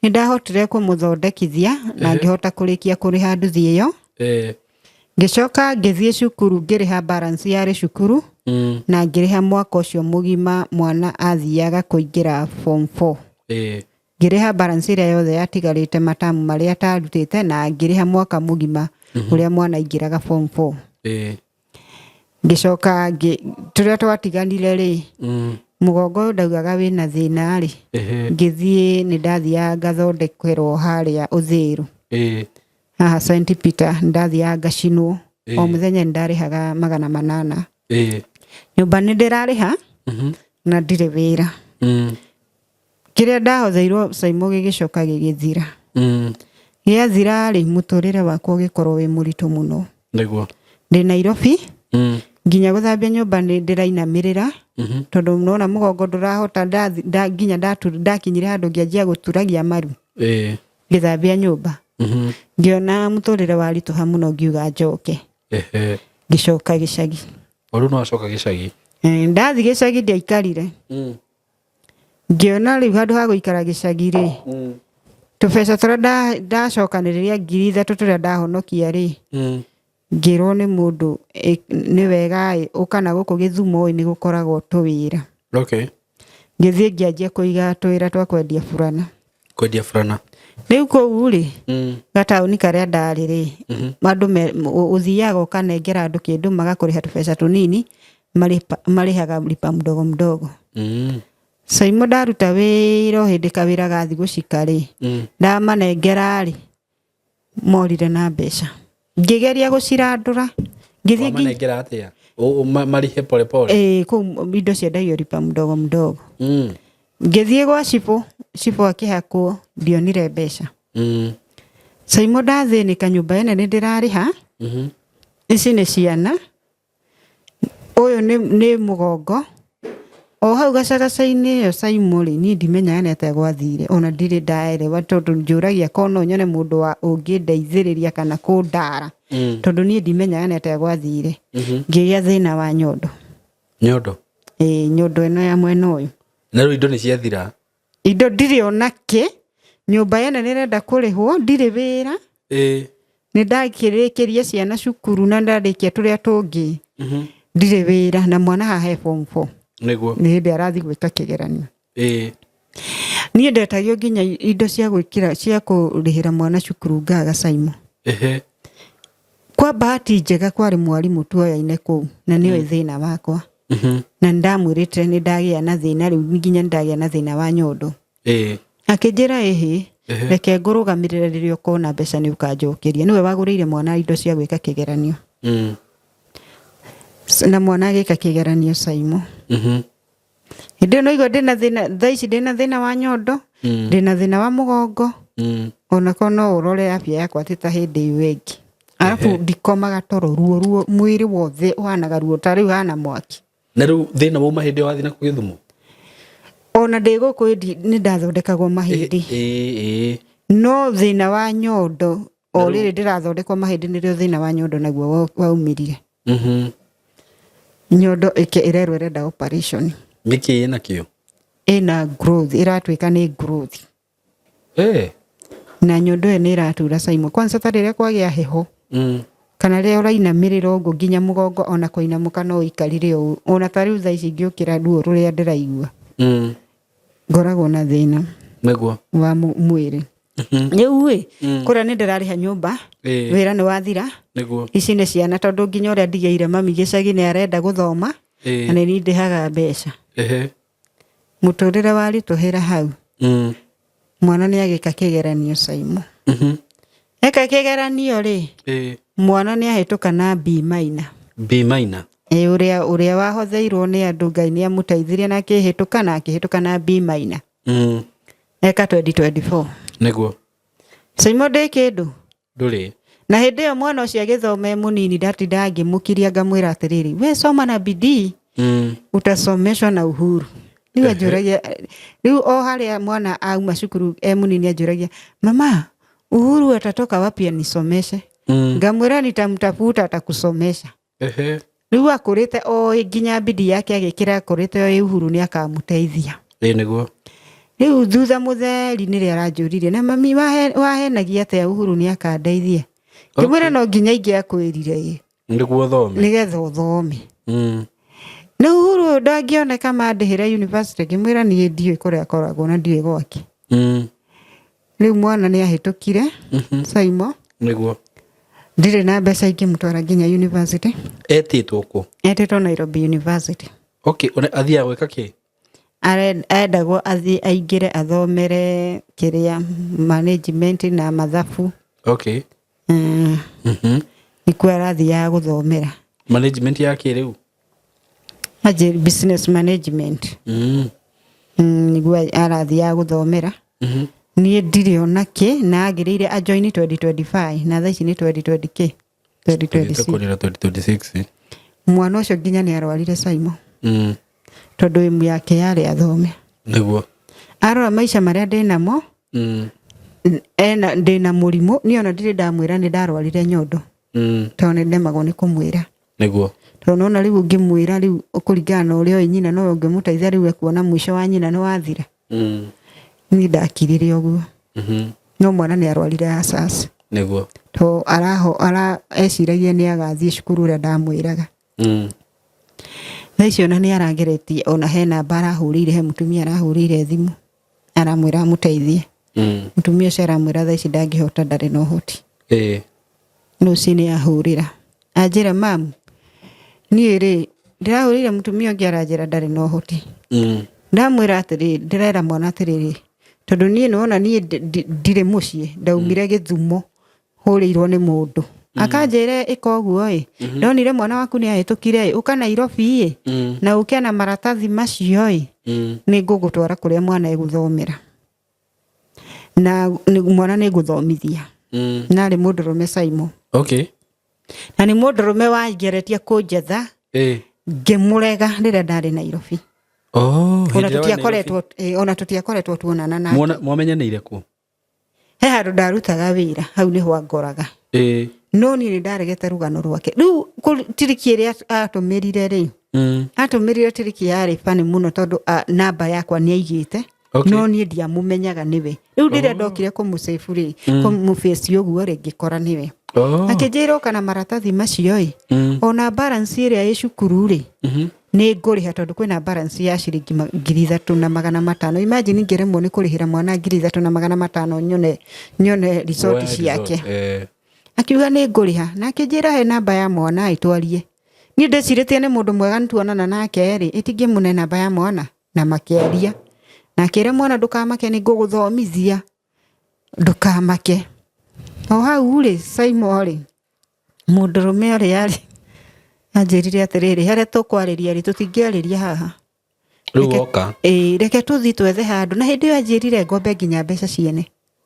Nĩ ndahotire kũmũthondekithia na ngĩhota kũrĩkia kũrĩha nduthi ĩyo. Ngĩcoka ngĩthiĩ cukuru ngĩrĩha balance yarĩ cukuru na ngĩrĩha mwaka ũcio mũgima mwana athiaga kũingĩra form 4. Ngĩrĩha balance ĩrĩa yothe yatigarĩte matamu marĩa atarutĩte na ngĩrĩha mwaka mũgima ũrĩa mwana aingĩraga form 4. Ngĩcoka tũrĩa twatiganire rĩ, mũgongo ũyũ ndaugaga wĩna thĩna rĩ, ngĩthiĩ nĩ ndathiaga ngathondekerwo harĩa Ũthĩrũ. Haha St Peter nĩ ndathiaga ngacinwo. O mũthenya nĩ ndarĩhaga 800. Nyũmba nĩ ndĩrarĩha na ndirĩ wĩra. Kĩrĩa ndahotheirwo Saimo gĩgĩcoka gĩgĩthira. Gĩathira rĩ, mũtũrĩre wakwa ũgĩkorwo wĩ mũritũ mũno. Nĩguo. Ndĩ Nairobi nginya gũthambia nyũmba nĩ ndĩrainamĩrĩra tondũ nona mũgongo ndũrahota nginya ndakinyire handũ ngĩanjia gũturagia maru ngĩthambia nyũmba. Ngĩona mũtũrĩre waritũha mũno ngiuga njoke. Ngĩcoka gĩcagi. O rĩu no wacoka gĩcagi? Ndathiĩ gĩcagi ndiaikarire. Ngĩona rĩu handũ ha gũikara gĩcagi rĩ, tũbeca tũrĩa ndacokanĩrĩria 3,000 tũrĩa ndahonokia rĩ, ngĩrwo nĩ mũndũ nĩ wega ĩ, ũka na gũkũ Gĩthumo ĩ nĩ gũkoragwo tũwĩra. Ngĩthiĩ ngĩanjia kũiga tũwĩra twa kwendia burana. Kwendia burana. Rĩu kũu rĩ, gataũni karĩa ndarĩ rĩ, andũ ũthiaga ũkanengera andũ kĩndũ magakũrĩha tũbeca tũnini, marĩhaga lipa mdogo mdogo. Saimo ndaruta wĩra o hĩndĩ kawĩra gathi gũcika rĩ, ndamanengera rĩ, morire na mbeca. Ngĩgeria gũcirandũra. Ngĩthiĩ Wamanengera atĩa? Marĩhe pole pole? Kũu indo ciendagio lipa mdogo mdogo. Ngĩthiĩ gwa cibũ, cibũ akĩhakwo, ndionire mbeca. Saimo ndathĩnĩka nyũmba ĩno nĩ ndĩrarĩha. Ici nĩ ciana. Ũyũ nĩ mũgongo. O hau gacagaca-inĩ ĩyo Saimo rĩ, niĩ ndimenyaga nĩ atĩa gwathire, ona ndirĩ ndaerewa tondũ njũragia korwo no nyone mũndũ wa ũngĩndeithĩrĩria kana kũndara. Tondũ niĩ ndimenyaga nĩ atĩa gwathire. Ngĩgĩa thĩna wa nyondo. Nyondo? Ĩĩ, nyondo ĩno ya mwena ũyũ. Na rĩu indo nĩ ciathira? Indo ndirĩ ona kĩ, nyũmba ĩno nĩ ĩrenda kũrĩhwo, ndirĩ wĩra. Nĩ ndakĩrĩkĩria ciana cukuru na ndarĩkia tũrĩa tũngĩ. Ndirĩ wĩra na mwana haha he form 4. Nĩguo. Nĩ hĩndĩ arathiĩ gwĩka kĩgeranio. Niĩ ndetagio nginya indo cia gwĩkĩra cia kũrĩhĩra mwana cukuru ngaga Saimo. Kwa bahati njega kwarĩ mwarimũ tuoyaine kũu na nĩoĩ thĩna wakwa. Na nĩndamwĩrĩte nĩ ndagĩa na thĩna rĩu nginya nĩndagĩa na thĩna wa nyondo. Akĩnjĩra ĩhĩ, reke ngũrũgamĩrĩre rĩrĩa ũkona mbeca nĩ ũkanjokeria. Nĩwe wagũrĩire mwana indo cia gwĩka kĩgeranio. Na mwana agĩka kĩgeranio Saimo. Hĩndĩ ĩyo naigua ndĩna thĩna, thaa ici ndĩna thĩna wa nyondo, ndĩna thĩna wa mũgongo, onako no ũrore afya yakwa ti ta hĩndĩ ĩyo ĩngĩ. Arabu ndikomaga toro, ruo ruo mwĩrĩ wothe ũhanaga ruo ta rĩu hana mwaki. Na rĩu thĩna wauma hĩndĩ ĩyo wathiĩ nakuo Gĩthumo? Ona ndĩ gũkũ nĩ ndathondekagwo mahĩndĩ. No thĩna wa nyondo, o rĩrĩ ndĩrathondekwo mahĩndĩ nĩrĩo thĩna wa nyondo naguo waumĩrire. Nyondo ĩrerwo ĩrenda operation. Nĩkĩ ĩna kĩo? Ĩna growth, ĩratuĩka nĩ growth. Na nyondo ĩyo nĩ ĩratura, Simon, kwanza ta rĩrĩa kwagĩa heho kana rĩrĩa ũrainamĩrĩra ũguo nginya mũgongo ona kũinamũka no ũikarire ũũ. Ona ta rĩu thaa ici ingĩũkĩra, ruo rũrĩa ndĩraigua, ngoragwo na thĩna wa mwĩrĩ. Rĩu ĩ kũrĩa nĩ ndĩrarĩha nyũmba, wĩra nĩ wathira. Ici nĩ ciana, tondũ nginya ũrĩa ndigĩire mami gĩcagi nĩ arenda gũthoma na nĩ niĩ ndĩhaga mbeca. Mũtũrĩre waritũhĩra hau. Mwana nĩ agĩka kĩgeranio, Simon. Eka kĩgeranio rĩ, mwana nĩ ahĩtũka na B minor. B minor. Ĩ, ũrĩa wahotheirwo nĩ andũ, Ngai nĩ amũteithirie na akĩhĩtũka, na akĩhĩtũka na B minor. Eka 2024. Simon, ndĩ kĩndũ. Ndũrĩ. Na hĩndĩ ĩyo mwana ũcio agĩthoma e mũnini, ndatindaga ngĩmũkiria ngamwĩra atĩrĩrĩ, "We soma na bidii, utasomeshwa na Uhuru." Rĩu anjũragia, rĩu o harĩa mwana auma cukuru e mũnini anjũragia, "Mama, Uhuru atatoka wapi anisomeshe?" Ngamwĩra, "Nitamtafuta, atakusomesha." Rĩu akũrĩte oĩ nginya bidii yake agĩkĩra, akũrĩte oĩ Uhuru nĩ akamũteithia. Ĩ nĩguo. Rĩu thutha mũtheri nĩrĩo aranjũririe, "Na mami, wahenagia atĩa Uhuru nĩ akandeithia?" Ngĩmwĩra, "No nginya ingĩakwĩrire ĩ Nĩguo ũthome. Nĩgetha ũthome. Na Uhuru ũyũ ndangĩoneka mandĩhĩre university." Ngĩmwĩra, "Niĩ ndiũĩ kũrĩa akoragwo na ndiũĩ gwake." Rĩu mwana nĩ ahĩtũkire, Simon. Ndirĩ na mbeca ingĩmũtwara nginya university. Etĩtwo kũ? Etĩtwo Nairobi University. Okay, athiaga gwĩka kĩ? Endagwo athiĩ aingĩre athomere kĩrĩa, management na mathabu. Nĩkuo arathiaga gũthomera. Management ya kĩ rĩu? Business management. Nĩguo arathiaga gũthomera. Niĩ ndirĩ ona kĩ, na agĩrĩire ajoin 2025, na thaa ici nĩ 2020 kĩ, 2026. Tũkũrĩra 2026. Mwana ũcio nginya nĩ arwarire, Simon, tondũ ĩmu yake yarĩ athome. Arora maica marĩa ndĩnamo, ena ndĩna mũrimũ, niĩ ona ndirĩ ndamwĩra nĩ ndarwarire nyondo, tondũ nĩ ndemagwo nĩ kũmwĩra. Tondũ nona rĩu ũngĩmwĩra rĩu, kũringana na ũrĩa oĩ nyina no ũngĩmũteithia, rĩu ekuona mũico wa nyina nĩ wathira. Niĩ ndakirire ũguo. No mwana nĩ arwarire asas. To araho ara eciragia nĩ agathiĩ cukuru ũrĩa ndamwĩraga. Thaa ici ona nĩ arageretie, ona he namba arahũrĩire, he mũtumia arahũrĩire thimũ aramwĩra amũteithie. Mũtumia ũcio aramwĩra thaa ici ndangĩhota, ndarĩ na ũhoti. Rũcinĩ ahũrĩra anjĩra, "Mam, niĩ rĩ ndĩrahũrĩire mũtumia ũngĩ, aranjĩra ndarĩ na ũhoti." Ndamwĩra atĩrĩ, ndĩrera mwana atĩrĩrĩ, tondũ niĩ nĩwona niĩ ndirĩ mũciĩ, ndaumire Gĩthumo hũrĩirwo nĩ mũndũ akanjĩra ĩka ũguo ĩ, ndonire mwana waku nĩ ahĩtũkire ĩ, ũka Nairobi ĩ, na ũke na maratathi macio ĩ, nĩ ngũgũtwara kũrĩa mwana egũthomera na mwana nĩ ngũthomithia. Na arĩ mũndũrũme, Simon. Na nĩ mũndũrũme wangeretie kũnjetha, ngĩmũrega rĩrĩa ndarĩ Nairobi. Oh, ona hĩndĩ ĩrĩa warĩ Nairobi. tũtiakoretwo ona tũtiakoretwo tuonana nake. Mwamenyanĩire kũ? He handũ ndarutaga wĩra, hau nĩho angoraga. No niĩ nĩ ndaregete rũgano rwake. Rĩu tiriki ĩrĩa atũmĩrire rĩ, atũmĩrire tiriki yarĩ bani mũno, tondũ namba yakwa nĩ aigĩte. No niĩ ndiamũmenyaga nĩwe. Rĩu rĩrĩa ndokire kũmũcĩbu rĩ, kũmũbĩci ũguo rĩ, ngĩkora nĩwe. Akĩnjĩra ũka na maratathi macio ĩ, ona balance ĩrĩa ĩ cukuru rĩ, nĩ ngũrĩha, tondũ kwĩna balance ya ciringi 3,500. Imagine ngĩremwo nĩ kũrĩhĩra mwana 3,500 nyone result Woe ciake. result, eh. Akiuga nĩ ngũrĩha, na akĩnjĩra he namba ya mwana ĩtwarie. Niĩ ndĩcirĩtie nĩ mũndũ mwega, nĩtuonana nake rĩ, ĩtingĩmũne namba ya mwana, na makĩaria na akĩra mwana, "Ndũkamake, nĩ ngũgũthomithia, ndũkamake." O hau rĩ, Simon rĩ, mũndũrũme ũrĩa rĩ, anjĩrire atĩrĩrĩ, harĩa tũkwarĩria rĩ, tũtingĩarĩria haha. Rĩu woka. Ĩĩ, reke tũthiĩ twethe handũ. Na hĩndĩ ĩyo anjĩrire ngombe nginya mbeca ciene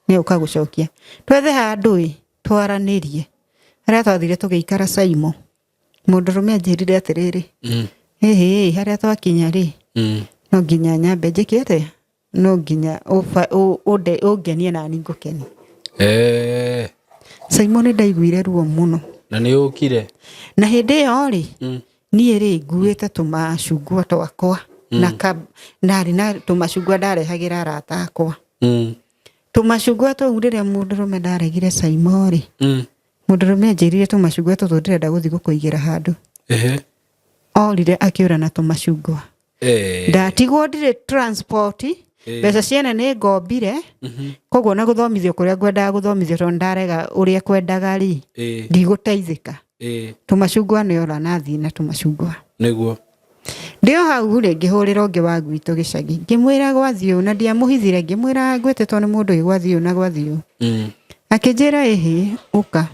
nĩ ũka gũcokia, twethe handũ ĩ twaranĩrie. Harĩa twathire tũgĩikara, Simon, mũndũrũme anjĩrire atĩrĩrĩ, "Ĩhĩ, harĩa twakinya rĩ, no nginya nyambe njĩke atĩa? No nginya ũngenie na niĩ ngũkenie." Simon, nĩ ndaiguire ruo mũno. Na nĩ ũkire. Na hĩndĩ ĩyo rĩ, niĩ rĩ, nguĩte tũmacungwa twakwa na narĩ na tũmacungwa ndarehagĩra arata akwa. Tũmacungwa tũu rĩrĩa mũndũrũme ndaregire Saimo rĩ, mũndũrũme anjĩrire tũmacungwa tũtũ ndĩrenda gũthiĩ gũkũigĩra handũ. Orire akĩũra na tũmacungwa. Ndatigwo ndirĩ transport, mbeca ciene nĩ ngombire, koguo na gũthomithio kũrĩa ngwendaga gũthomithio tondũ ndarega ũrĩa kwendaga rĩ, ndigũteithĩka. Tũmacungwa nĩ ora na thiĩ na tũmacungwa. Nĩguo. Ndĩ o hau rĩ, ngĩhũrĩra ũngĩ wa gwitũ gĩcagi, ngĩmwĩra gwathiĩ ũũ na ndiamũhithire, ngĩmwĩra ngwĩtĩtwo nĩ mũndũ ũyũ gwathiĩ ũũ na gwathiĩ ũũ. Akĩnjĩra ĩhĩ ũka,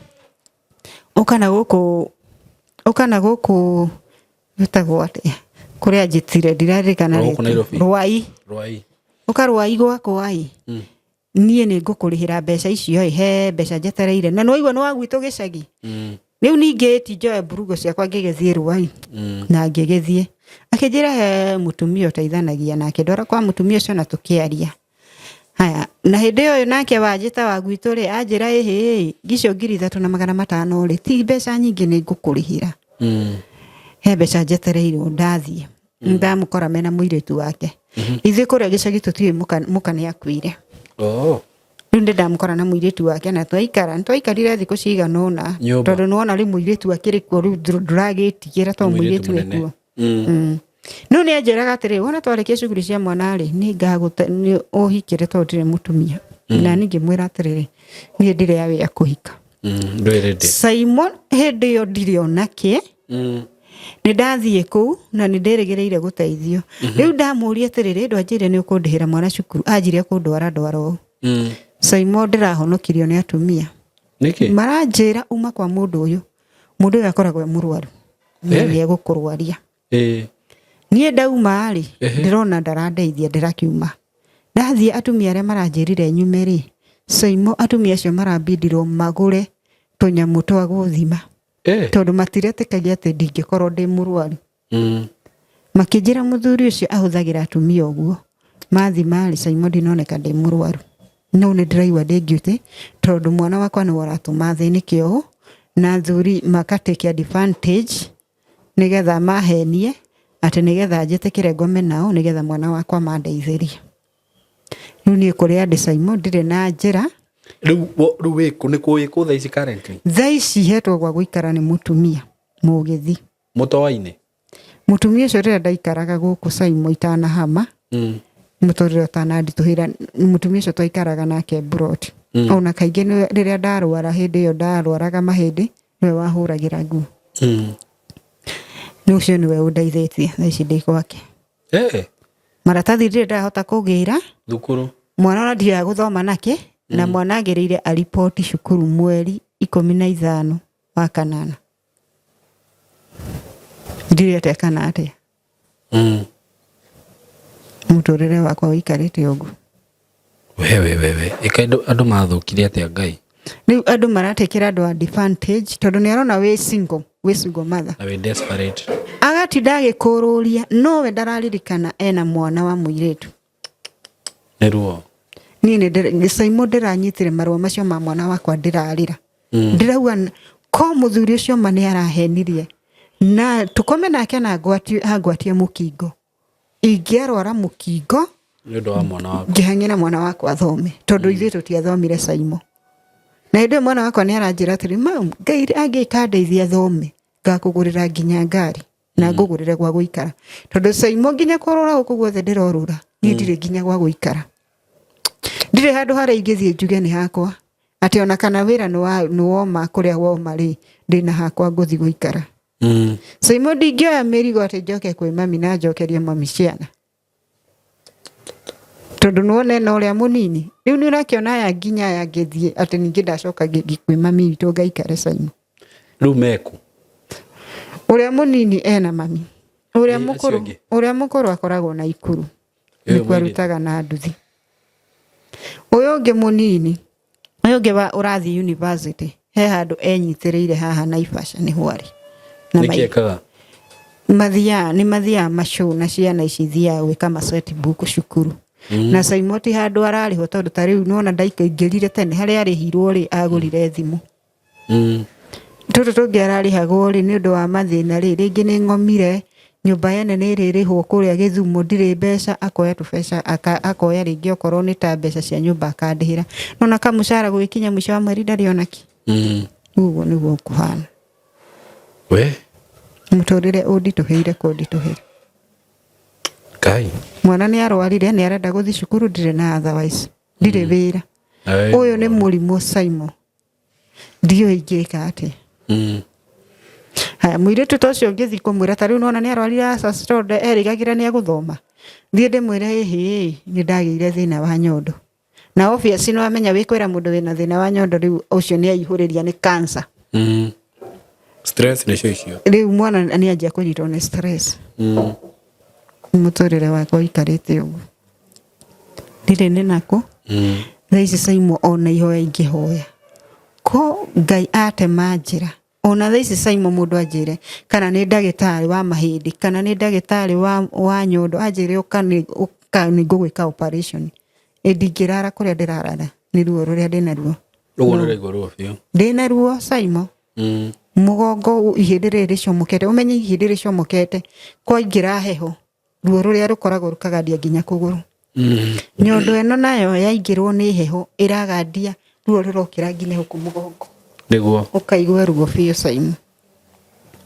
ũka na gũkũ, ũka na gũkũ gwĩtagwo atĩa kũrĩa anjĩtire ndiraririkana O gũkũ rĩtwa. Nairobi? Rwai. Rwai. Ũka Rwai gwakwa ĩ, niĩ nĩ ngũkũrĩhĩra mbeca icio ĩ, he mbeca njetereire na nĩwaigua nĩ wa gwitũ gĩcagi. Rĩu ningĩ ti njoe mburugo ciakwa ngĩgĩthiĩ Rwai na ngĩgĩthiĩ. Akĩnjĩra he mũtumia ũteithanagia nake, ndwara kwa mũtumia ũcio na tũkĩaria. Haya, na hĩndĩ ĩyo nake wanjĩta wa gwitũ rĩ, anjĩra ĩhĩ, icio 3500 rĩ, ti mbeca nyingĩ nĩ ngũkũrĩhĩra. He mbeca njetereirwo ndathiĩ. Ndamũkora mena mũirĩtu wake. Ithuĩ kũrĩa gĩcagi tũtiũĩ mũka nĩ akuire. Rĩu nĩ ndamũkora na mũirĩtu wake na twaikara, nĩtwaikarire thikũ cigana ũna. Nyũmba. Tondũ nĩwona rĩu mũirĩtu akĩrĩ kuo rĩu ndũragĩtigĩra tondũ Mũirĩtu mũirĩtu mũnene. ekuo. No nĩ anjĩraga atĩrĩ, wona twarĩkia cuguri cia mwana rĩ, nĩ ngagũte nĩ ũhikĩre tondũ ndirĩ mũtumia. Na niĩ ngĩmwĩra atĩrĩrĩ, niĩ ndirĩ aware kũhika. Ndũrĩ ready. Simon hĩndĩ ĩyo ndirĩ ona kĩ. Nĩ ndathiĩ kũu na nĩ ndĩrĩgĩrĩire gũteithio. Rĩu ndamũria atĩrĩrĩ, ndwanjĩrire nĩ ũkũndĩhĩra mwana cukuru, anjire kũndwara ndwara ũũ. Simon ndĩrahonokirio nĩ atumia. Nĩkĩ? Maranjĩra uma kwa mũndũ ũyũ. Mũndũ ũyũ akoragwo e mũrwaru. Na nĩ egũkũrwaria. Niĩ ndauma rĩ, ndĩrona ndarandeithia ndĩrakiuma. Ndathiĩ atumia arĩa maranjĩrire nyume rĩ, Saimo atumia acio marambindirwo magũre tũnyamũ twa gũthima. Tondũ matiretĩkagia atĩ ndingĩkorwo ndĩ mũrwaru. Makĩnjĩra mũthuri ũcio ahũthagĩra atumia ũguo. Mathima rĩ, Saimo ndinoneka ndĩ mũrwaru. No nĩ ndĩraigua ndĩ guilty tondũ mwana wakwa nĩwe ũratũma thĩnĩke ũũ, na athuri maka take advantage nĩgetha mahenie atĩ nĩgetha njĩtĩkĩre ngome nao nĩgetha mwana wakwa mandeithĩrie. Rĩu niĩ kũrĩa ndĩ Saimo ndirĩ na njĩra. Rĩu rĩu wĩkũ nĩ kũ wĩkũ thaa ici currently? Thaa ici hetwo gwa gũikara nĩ mũtumia mũgĩthi. Mũtoa-inĩ? Mũtumia ũcio rĩrĩa ndaikaraga gũkũ Saimo itanahama, mũtũrĩre ũtananditũhĩra, mũtumia ũcio twaikaraga nake mburoti. Ona kaingĩ rĩrĩa ndarwara hĩndĩ ĩyo ndarwaraga mahĩndĩ, nĩwe wahũragĩra nguo. Nĩ ũcio nĩwe ũndeithĩtie thaa ici ndĩ gwake. Maratathi ndirĩ ndahota kũgĩra. Thukuru. Mwana ona ndiũĩ gũthoma nakĩ, na mwana agĩrĩire ariboti cukuru mweri 15 wa kanana. Ndirĩ atĩa kana atĩa. Mũtũrĩre wakwa ũikarĩte ũguo. We we we we. Ĩka andũ mathũkire atĩa Ngai? Rĩu andũ maratekera andũ advantage tondũ nĩ arona wĩ single, wĩ single mother. Na wĩ desperate. Agatinda agĩkũrũria nowe ndararirikana ena mwana wa mũirĩtu. Nĩ ruo. Niĩ nĩ Saimo ndĩranyitire marũa macio ma mwana wakwa ndĩrarĩra. Ndĩrauga ko mũthuri ũcio ma nĩ arahenirie na tukome nake na angwatie mũkingo. Ingĩarwara mũkingo nĩ ũndũ wa mwana waku. Ngĩhang'ĩra mwana wakwa athome tondũ ithuĩ tũtiathomire Saimo. Na hĩndĩ ĩyo mwana wakwa nĩ aranjĩra atĩrĩ, mam, Ngai angĩkandeithia thome ngakũgũrĩra nginya ngari na ngũgũrĩre gwa gũikara. Tondũ Saimo nginya kũrũra gũkũ guothe ndĩrorũra, niĩ ndirĩ nginya gwa gũikara. Ndirĩ handũ harĩa ingĩthiĩ njuge nĩ hakwa. Atĩ ona kana wĩra nĩ woma kũrĩa woma rĩ, ndĩna hakwa ngũthiĩ gũikara. Saimo ndingĩoya mĩrigo atĩ njoke kwĩ mami na njokerie mami ciana. Tondũ nĩwona ena ũrĩa mũnini. Rĩu nĩ ũrakĩona aya nginya aya ngĩthiĩ atĩ ningĩ ndacoka kwĩ mami witũ ngaikare Saimo. Rĩu meku? Ũrĩa mũnini ena mami. Ũrĩa Ĩ, acio mũkũrũ, angĩ? ũrĩa mũkũrũ akoragwo na ikuru. Ĩ, Nĩkuo mũirĩtu. arutaga na nduthi. Ũyũ ũngĩ mũnini, ũyũ ũngĩ ũrathiĩ university, he handũ enyitĩrĩire haha Naivasha nĩho arĩ. Na Nĩkĩ ekaga? Mathiaga, nĩ mathiaga macow na ciana ici ithiaga gwĩka ma set book cukuru. Na Saimo ti handũ ararĩhwo tondũ ta rĩu nĩwona ndaingĩrire tene harĩa arĩhirwo rĩ agũrire thimũ. Tũtũ tũngĩ ararĩhagwo rĩ nĩ ũndũ wa mathĩna rĩ, rĩngĩ nĩ ng'omire Nyũmba yene nĩ ĩrĩrĩhwo kũrĩa Gĩthumo, ndirĩ mbeca, akoya tũbeca, akoya rĩngĩ okorwo nĩ ta mbeca cia nyũmba akandĩhĩra. No na kamũcara gũgĩkinya mũico wa mweri ndarĩ ona kĩ. Ũguo nĩguo kũhana. We. Mũtũrĩre ũnditũhĩire kũnditũhĩra. Ngai. Mwana nĩ arwarire, nĩ arenda gũthiĩ cukuru, ndirĩ na otherwise. Ndirĩ wĩra. Ũyũ nĩ mũrimũ Simon. Ndiũĩ ingĩka atĩa. Haya, mũirĩtu ta ũcio ngĩthiĩ kũmwĩra ta rĩu nĩwona nĩ arwarire aca tondũ erĩgagĩra nĩ egũthoma. Thiĩ ndĩmwĩre ĩhĩ nĩ ndagĩire thĩna wa nyondo. Na obvious nĩ wamenya wĩkwĩra mũndũ wĩna thĩna wa nyondo rĩu ũcio nĩ aihũrĩria nĩ cancer. Stress nĩcio icio. Rĩu mwana nĩ anjia kũnyitwo nĩ stress. Mũtũrĩre wakwa ũikarĩte ũguo. Ndirĩ nĩ nakũ. Thaa ici Saimo ona ihoya ingĩhoya. Ko Ngai atema njĩra. Ona thaa ici Saimo mũndũ anjĩre kana nĩ ndagĩtarĩ wa mahĩndĩ kana nĩ ndagĩtarĩ wa nyondo anjĩre ũka nĩ ngũgwĩka operation. Ĩ ndingĩrara kũrĩa ndĩrarara nĩ ruo rũrĩa ndĩna ruo. Ũguo nĩ ũraigua ruo biũ. Ndĩna ruo Saimo. Mũgongo ihĩndĩ rĩrĩ rĩcomokete, ũmenye ihĩndĩ rĩcomokete kwaingĩra heho ruo rũrĩa rũkoragwo rũkagandia nginya kũgũrũ. Nyondo ĩno nayo yaingĩrwo nĩ heho ĩragandia ruo rũrokĩra nginya gũkũ mũgongo. Nĩguo. Ũkaigua ruo biũ Saimo.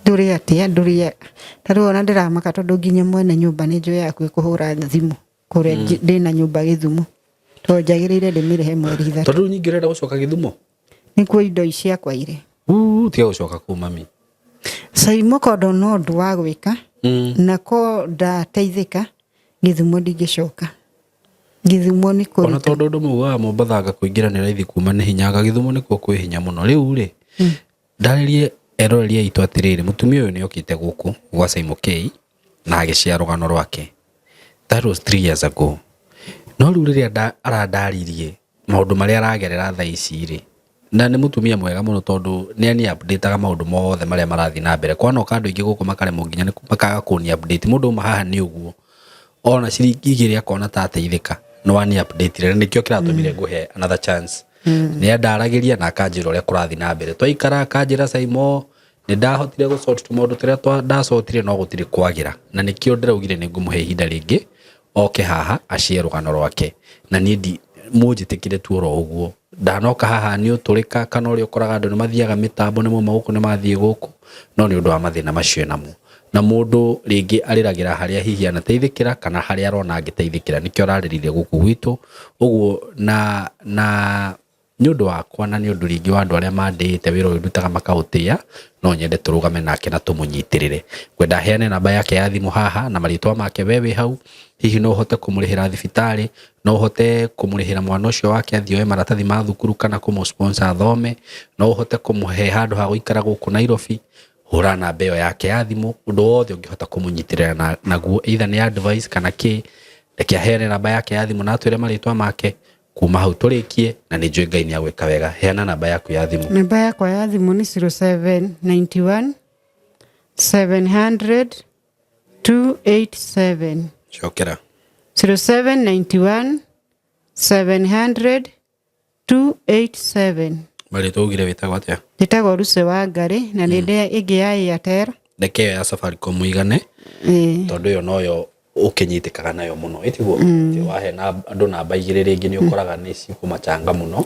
Ndũrĩ atĩa, ndũrĩ ta rĩu ona ndĩramaka tondũ nginya mwene nyũmba nĩ njũĩ hakuhĩ kũhũra thimũ kũrĩa ndĩna nyũmba Gĩthumo. Tondũ njagĩrĩire ndĩmĩrĩhe mweri 3. Tondũ rĩu ningĩ ũrenda gũcoka Gĩthumo? Nĩkuo indo ciakwa irĩ. Tiga gũcoka kũu mami. Saimo ko ndona ũndũ wa gwĩka na ko ndateithĩka Gĩthumo ndingĩcoka. Gĩthumo nĩ kũritũ. Ona tondũ ũndũ maugaga Mombatha anga kũingĩra nĩ raithi kuma nĩ hinya, anga Gĩthumo nĩkuo kwĩ hinya mũno. Rĩu rĩ, ndarĩrie eroreri aitũ atĩrĩrĩ, mũtumia ũyũ nĩ okĩte gũkũ gwa Saimo K na agĩshare rũgano rwake. That was 3 years ago. No rĩu rĩrĩa arandarĩrie maũndũ marĩa aragerera thaa ici rĩ, na nĩ mũtumia mwega mũno tondũ nĩ ani update-aga maũndũ mothe marĩa marathiĩ na mbere. Kwanoka andũ aingĩ gũkũ makaremwo nginya nĩ makaga kũni update. Mũndũ auma haha nĩ ũguo, ona ciringi 2 akona ta ateithĩka, no ani update na nĩkĩo kĩratũmire ngũhe another chance. Nĩ andaragĩria na akanjĩra ũrĩa kũrathiĩ na mbere. Twaikara akanjĩra Saimo nĩ ndahotire gũ sort tũmaũndũ tũrĩa ndasortire no gũtirĩ kwagĩra. Na nĩkĩo ndĩraugire nĩ ngũmũhe ihinda rĩngĩ oke haha acie rũgano rwake. Na niĩ mũnjĩtĩkĩre tu oro ũguo. Ndanoka haha nĩ ũtũrĩka kana ũrĩa ũkoraga andũ nĩ mathiaga mĩtambo nĩ mauma gũkũ nĩ mathiĩ gũkũ, no nĩ ũndũ wa mathĩna macio enamo. Na mũndũ rĩngĩ arĩragĩra harĩa hihi anateithĩkĩra kana harĩa arona angĩteithĩkĩra, nĩkĩo ararĩrire gũkũ gwitũ. Ũguo na nĩ ũndũ wakwa na nĩ ũndũ rĩngĩ wa andũ arĩa mandĩĩte wĩra ũyũ ndutaga makaũtĩa, no nyende tũrũgame nake na tũmũnyitĩrĩre. Ngwenda heane namba yake ya thimũ haha na marĩtwa make we wĩ hau, hihi no ũhote kũmũrĩhĩra thibitarĩ, no ũhote kũmũrĩhĩra mwana ũcio wake athiĩ oe maratathi ma thukuru kana kũmũ sponsor athome, no ũhote kũmũhe handũ ha gũikara gũkũ Nairobi, hũra namba ĩyo yake ya thimũ, ũndũ wothe ũngĩhota kũmũnyitĩrĩra naguo, either nĩ advice kana kĩ, reke aheane namba yake ya thimũ na atwĩre marĩtwa make, kuma hau tũrĩkie na nĩ njũĩ Ngai nĩ agwĩka wega. Heana namba yaku ya thimũ. Namba yakwa ya thimũ nĩ 0791 700 287. Cokera. 0791 700 287. Marĩtwa ugire wĩtagwo atĩa? Njĩtagwo Lucy Wangari na nĩ ndĩ ĩngĩ ya Airtel. Reke ĩyo ya Safaricom ĩigane tondũ ĩyo noyo ũkĩnyitĩkaga nayo mũno, ĩtiguo? Wahe andũ namba 2 rĩngĩ nĩ ũkoraga nĩ cikũmachanga mũno.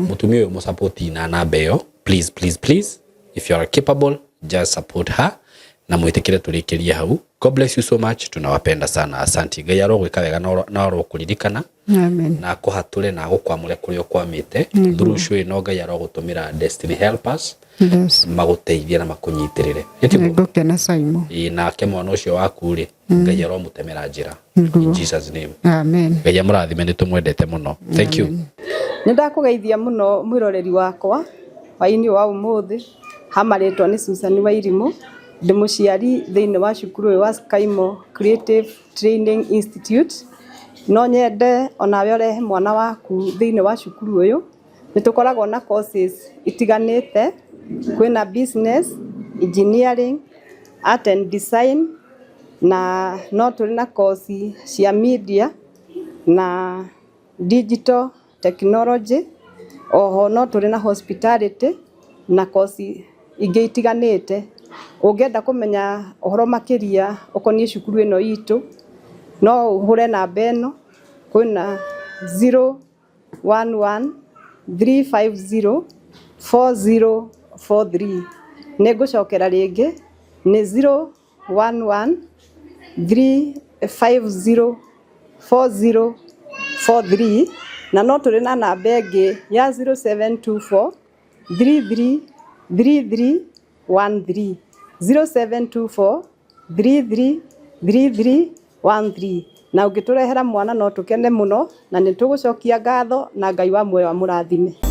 Mũtumia ũyũ mũsupport na namba ĩyo, please please please, if you are capable just support her na mwĩtĩkĩre tũrĩkĩrie hau. God bless you so much, tunawapenda sana, asanti. Ngai arogwĩka wega na arokũririkana. Amen. Na akũhatũre na agũkwamũre kũrĩa ũkwamĩte. Through show ĩno Ngai arogũtũmĩra destiny helpers. Yes. Magũteithie na makũnyitĩrĩre. Ĩtiguo? Nĩngũkena Saimo. Ĩĩ, nake mwana ũcio waku rĩ, Ngai aromũtemera njĩra. In Jesus name. Amen. Ngai amũrathime, nĩ tũmwendete mũno. Thank you. Nĩ ndakũgeithia mũno mwĩroreri wakwa hwaĩ-inĩ wa ũmũthĩ. Ha marĩtwa nĩ Susan Wairimũ, ndĩ mũciari thĩinĩ wa cukuru ũyũ wa Skymo Creative Training Institute. No nyende onawe ũrehe mwana waku thĩinĩ wa cukuru ũyũ. Nĩ tũkoragwo na courses itiganĩte, kwĩna business, engineering, art and design, na no tũrĩ na course cia media na digital technology, oho no tũrĩ na hospitality na course ingĩ itiganĩte. Ũngĩenda kũmenya ũhoro makĩria ũkoniĩ cukuru ĩno itũ, no ũhũre namba ĩno, kwĩna 011 350 4043. Nĩ ngũcokera rĩngĩ, nĩ 011 350 4043, na no tũrĩ na namba ĩngĩ ya 0724 33 33 13, 0724 33 33 13. Na ũngĩtũrehera mwana no tũkene mũno, na nĩ tũgũcokia ngatho, na Ngai wa muoyo amũrathime.